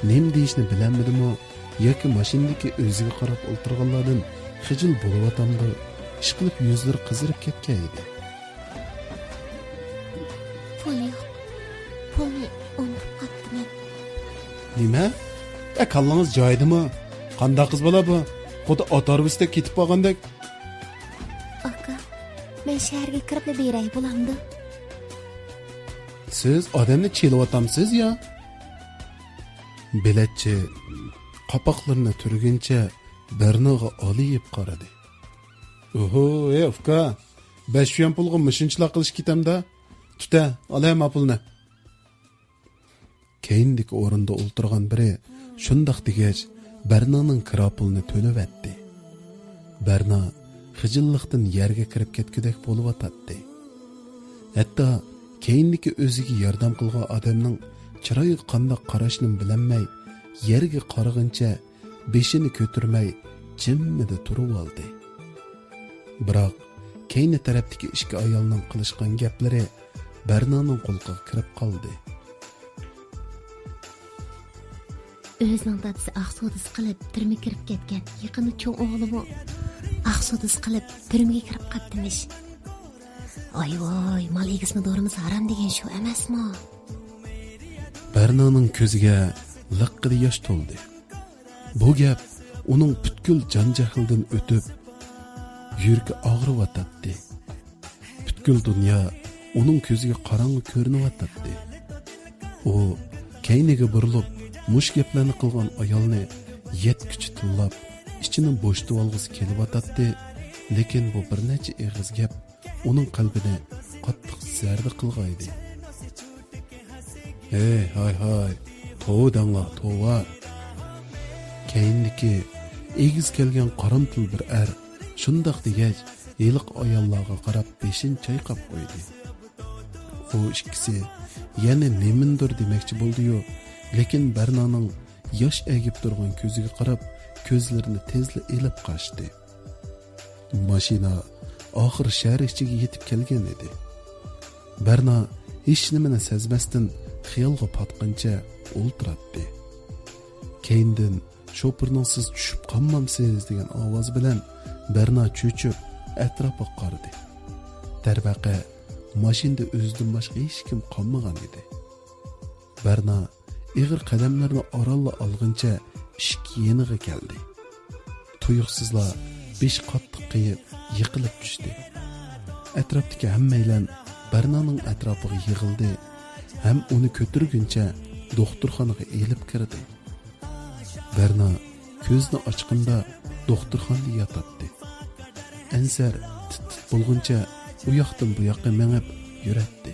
نېمە دېيىشنى بىلەلمىدىمۇ ياكى ماشىنىدىكى ئۆزىگە قاراپ ئولتۇرغانلاردىن خىجىل بولۇۋاتامدۇ، ئىشقىلىپ يۈزلىرى قىزىرىپ كەتكەن ئىدى. پۇل يوق. پۇلنى ئۇنتۇپ قاپتىمەن. نېمە؟ ئە، كاللىڭىز جايىدىمۇ؟ قانداق قىز بالا بۇ؟ خۇددى ئات ھارۋىسىدەك كېتىپ بارغاندەك. ئاكا، مەن شەھەرگە كىرىپلا بېرەي، بولامدۇ؟ سىز ئادەمنى چېلىۋاتامسىز يا؟ بېلەتچى قاپاقلىرىنى تۈرگىنىچە بەرناغا ئالىيىپ قارىدى. ئوھو، ئەي ئۇكا، بەش يۈەن پۇلغا مۇشۇنچىلىك قىلىش كېتەمدۇ؟ تۇتە، ئال ھە ما پۇلنى. كەينىدىكى ئورۇندا ئولتۇرغان بىرى شۇنداق دېگەچ، بەرنانىڭ كىرا پۇلىنى تۆلىۋەتتى. بەرنا خىجىللىقتىن يەرگە كىرىپ كەتكۈدەك بولۇۋاتاتتى. ھەتتا كەينىدىكى ئۆزىگە ياردەم قىلغان ئادەمنىڭ چىرايىغا قانداق قاراشنىمۇ بىلەلمەي، يەرگە قارىغىنىچە بېشىنى كۆتۈرمەي جىممىدە تۇرۇۋالدى. بىراق كەينى تەرەپتىكى ئىككى ئايالنىڭ قىلىشقان گەپلىرى بەرنانىڭ قۇلىقىغا كىرىپ قالدى. ئۆزىنىڭ دادىسى ئاق سودىسى قىلىپ تۈرمىگە كىرىپ كەتكەن، يېقىندا چوڭ ئوغلىمۇ ئاق سودىسى قىلىپ تۈرمىگە كىرىپ قاپتىمىش. ئاي ۋاي، مال ئىگىسىنى دورىمىسا ھارام دېگەن شۇ ئەمەسمۇ؟ بەرنانىڭ كۆزىگە لىققىدە ياش تولدى. بۇ گەپ ئۇنىڭ پۈتكۈل جان جەھلىدىن ئۆتۈپ، يۈرىكى ئاغرىۋاتاتتى. پۈتكۈل دۇنيا ئۇنىڭ كۆزىگە قاراڭغۇ كۆرۈنۈۋاتاتتى. ئۇ كەينىگە بۇرۇلۇپ، مۇشۇ گەپلەرنى قىلغان ئايالنى يەتكۈچە تىللاپ، ئىچىنى بوشىتىۋالغۇسى كېلىۋاتاتتى، لېكىن بۇ بىر نەچچە ئېغىز گەپ ئۇنىڭ قەلبىنى قاتتىق زەردە قىلغانىدى. ھەي، ھاي، ھاي، توۋا دەڭلار، توۋا! كەينىدىكى ئېگىز كەلگەن قارامتۇل بىر ئەر شۇنداق دېگەچ، ھېلىقى ئاياللارغا قاراپ بېشىنى چايقاپ قويدى. ئۇ ئىككىسى يەنە نېمىندۇر دېمەكچى بولدى-يۇ، لېكىن بەرنانىڭ ياش ئەگىپ تۇرغان كۆزىگە قاراپ، كۆزلىرىنى تېزلا ئېلىپ قاچتى. ماشىنا ئاخىر شەھەر ئىچىگە يېتىپ كەلگەن ئىدى. بەرنا ھېچنېمىنى سەزمەستىن خىيالغا پاتقىنىچە ئولتۇراتتى. كەينىدىن «شوپۇرنىڭ سىز چۈشۈپ قالمامسىز؟» دېگەن ئاۋاز بىلەن بەرنا چۆچۈپ ئەتراپىغا قارىدى. دەرۋەقە، ماشىنىدا ئۆزىدىن باشقا ھېچكىم قالمىغان ئىدى. بەرنا ئېغىر قەدەملەرنى ئارانلا ئالغىنىچە ئىشىك يېنىغا كەلدى. تۇيۇقسىزلا بېشى قاتتىق قېيىپ، يىقىلىپ چۈشتى. ئەتراپتىكى ھەممەيلەن بەرنانىڭ ئەتراپىغا يىغىلدى ھەم ئۇنى كۆتۈرگۈنچە دوختۇرخانىغا ئېلىپ كىردى. بەرنا كۆزىنى ئاچقىنىدا دوختۇرخانىدا ياتاتتى. ئەنسەر تىت-تىت بولغۇنچە ئۇ ياقتىن بۇ ياققا مېڭىپ يۈرەتتى.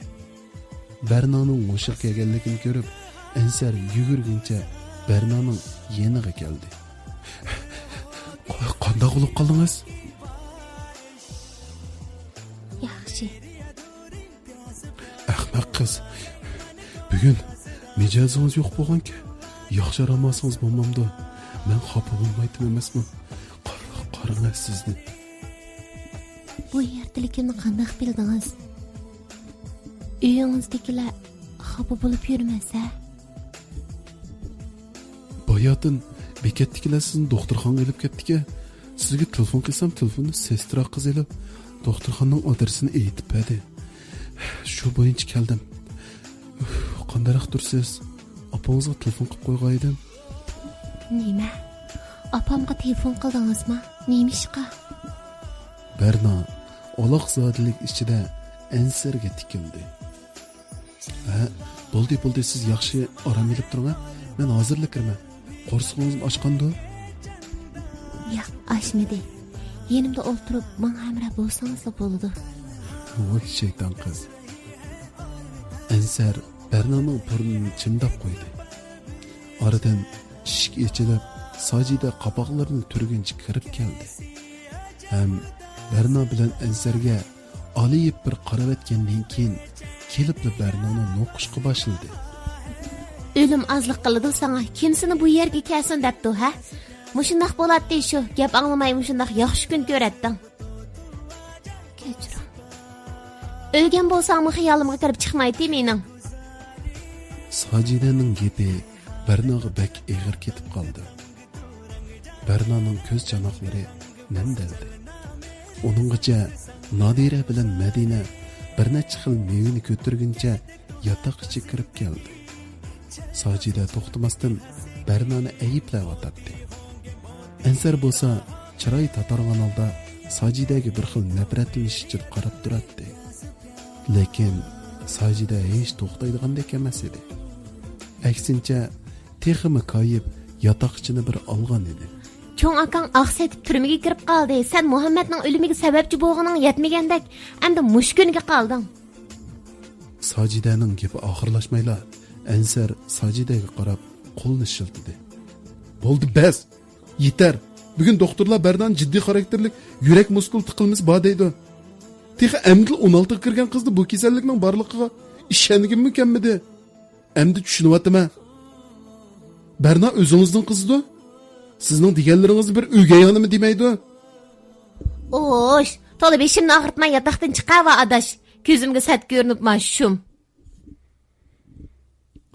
بەرنانىڭ ھوشىغا كەلگەنلىكىنى كۆرۈپ، ئەنسەر يۈگۈرگىنىچە بەرنانىڭ يېنىغا كەلدى. قا-، قانداق بولۇپ قالدىڭىز؟ ياخشى. ئەخمەق قىز. بۈگۈن مىجەزىڭىز يوق بولغانكەن، ياخشى ئارامالسىڭىز بولمامدۇ؟ مەن خاپا بولمايتتىم ئەمەسمۇ؟ قارا-، قاراڭە سىزنى. بۇ يەردىلىكىمنى قانداق بىلدىڭىز؟ ئۆيىڭىزدىكىلەر خاپا بولۇپ يۈرمەس، ھە؟ باياتىن بېكەتتىكىلەر سىزنى دوختۇرخانىغا ئېلىپ كەتتىكەن. سىزگە تېلېفون قىلسام، تېلېفوننى سېسترا قىز ئېلىپ، دوختۇرخانىنىڭ ئادرېسىنى ئېيتىپ بەردى. شۇ بويىچە كەلدىم. ئۇف، قانداقراق تۇرسىز؟ ئاپىڭىزغا تېلېفون قىلىپ قويغايدىم. نېمە؟ ئاپامغا تېلېفون قىلدىڭىزمۇ؟ نېمە ئىشقا؟ بەرنا ئالاقزادىلىك ئىچىدە ئەنسەرگە تىكىلدى. ھە، بولدى، بولدى، سىز ياخشى ئارام ئېلىپ تۇرۇڭ، ھە. مەن ھازىرلا كىرىمەن. قورسىقىڭىزمۇ ئاچقاندۇ؟ ياق، ئاچمىدى. يېنىمدا ئولتۇرۇپ ماڭا ھەمراھ بولسىڭىزلا بولىدۇ. ۋاي شەيتان قىز. ئەنسەر بەرنانىڭ بۇرنىنى چىمداپ قويدى. ئارىدىن ئىشىك ئېچىلىپ، ساجىدە قاپاقلىرىنى تۈرگىنىچە كىرىپ كەلدى. ھەم بەرنا بىلەن ئەنسەرگە ئالىيىپ بىر قاراۋەتكەندىن كېيىن، كېلىپلا بەرنانى نوقۇشقا باشلىدى. ئۆلۈم ئازلىق قىلىدۇ ساڭا، كىم سېنى بۇ يەرگە كەلسۇن دەپتۇ، ھە؟ مۇشۇنداق بولاتتى شۇ، گەپ ئاڭلىماي مۇشۇنداق ياخشى كۈن كۆرەتتىڭ. كەچۈرۈڭ. ئۆلگەن بولساڭمۇ خىيالىمغا كىرىپ چىقمايتتى مېنىڭ. ساجىدەنىڭ گېپى بەرناغا بەك ئېغىر كېتىپ قالدى. بەرنانىڭ كۆز چاناقلىرى نەمدەلدى. ئۇنىڭغىچە نادىرە بىلەن مەدىنە بىر نەچچە خىل مېۋىنى كۆتۈرگىنىچە ياتاق ئىچىگە كىرىپ كەلدى. ساجىدە توختىماستىن بەرنانى ئەيىبلەۋاتاتتى. ئەنسەر بولسا چىراي تاتارغان ھالدا ساجىدەگە بىر خىل نەپرەتلىنىش ئىچىدە قاراپ تۇراتتى. لېكىن ساجىدە ھېچ توختايدىغاندەك ئەمەس ئىدى. ئەكسىنچە، تېخىمۇ كايىپ ياتاق ئىچىنى بىر ئالغان ئىدى. چوڭ ئاكاڭ ئاقسا ئېتىپ تۈرمىگە كىرىپ قالدى. سەن مۇھەممەدنىڭ ئۆلۈمىگە سەۋەبچى بولغىنىڭ يەتمىگەندەك، ئەمدى مۇشۇ كۈنگە قالدىڭ. ساجىدەنىڭ گېپى ئاخىرلاشمايلا، ئەنسەر ساجىدەگە قاراپ قولىنى شىلتىدى. بولدى، بەس! يېتەر! بۈگۈن دوختۇرلار بەرنانىڭ جىددىي خاراكتېرلىك يۈرەك مۇسكۇل تىقىلمىسى بار دەيدۇ. تېخى ئەمدىلا ئون ئالتىگە كىرگەن قىزدا بۇ كېسەللىكنىڭ بارلىقىغا ئىشەنگىنىمۇ كەلمىدى. ئەمدى چۈشىنىۋاتىمەن. بەرنا ئۆزىڭىزنىڭ قىزىدۇ. سىزنىڭ دېگەنلىرىڭىزنى بىر ئۆگەي ئانىمۇ دېمەيدۇ. ئوش، تولا بېشىمنى ئاغرىتماي ياتاقتىن چىقاۋە ئاداش. كۆزۈمگە سەت كۆرۈنۈپ ماشۇم.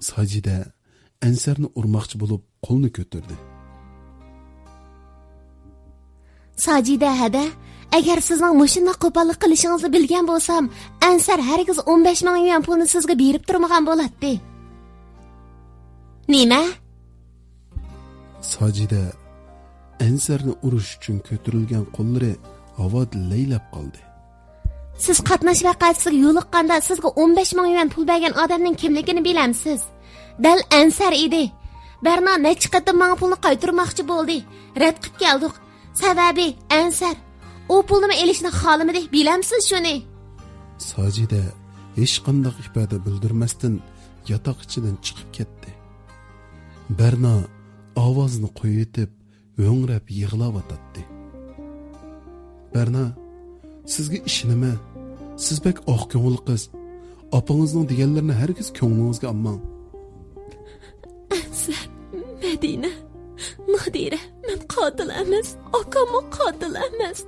ساجىدە ئەنسەرنى ئۇرماقچى بولۇپ قولىنى كۆتۈردى. ساجىدە ھەدە، ئەگەر سىزنىڭ مۇشۇنداق قوپاللىق قىلىشىڭىزنى بىلگەن بولسام، ئەنسەر ھەرگىز ئون بەش مىڭ يۈەن پۇلنى سىزگە بېرىپ تۇرمىغان بولاتتى. نېمە؟ ساجىدە ئەنسەرنى ئۇرۇش ئۈچۈن كۆتۈرۈلگەن قوللىرى ھاۋادا لەيلەپ قالدى. سىز قاتناش ۋەقەسىگە يولۇققاندا سىزگە ئون بەش مىڭ يۈەن پۇل بەرگەن ئادەمنىڭ كىملىكىنى بىلەمسىز؟ دەل ئەنسەر ئىدى. بەرنا نەچچە قېتىم ماڭا پۇلنى قايتۇرماقچى بولدى. رەت قىپ كەلدۇق. سەۋەبى ئەنسەر. ئۇ پۇلنىمۇ ئېلىشنى خالىمىدى. بىلەمسىز شۇنى؟ ساجىدە ھېچقانداق ئىپادە بىلدۈرمەستىن ياتاق ئىچىدىن چىقىپ كەتتى. بەرنا ئاۋازىنى قويۇۋېتىپ، ھۆڭرەپ يىغلاۋاتاتتى. بەرنا، سىزگە ئىشىنىمەن. سىز بەك ئاق كۆڭۈل قىز. ئاپىڭىزنىڭ دېگەنلىرىنى ھەرگىز كۆڭلىڭىزگە ئالماڭ. ئەنسەر، مەدىنە، نادىرە، مەن قاتىل ئەمەس، ئاكاممۇ قاتىل ئەمەس.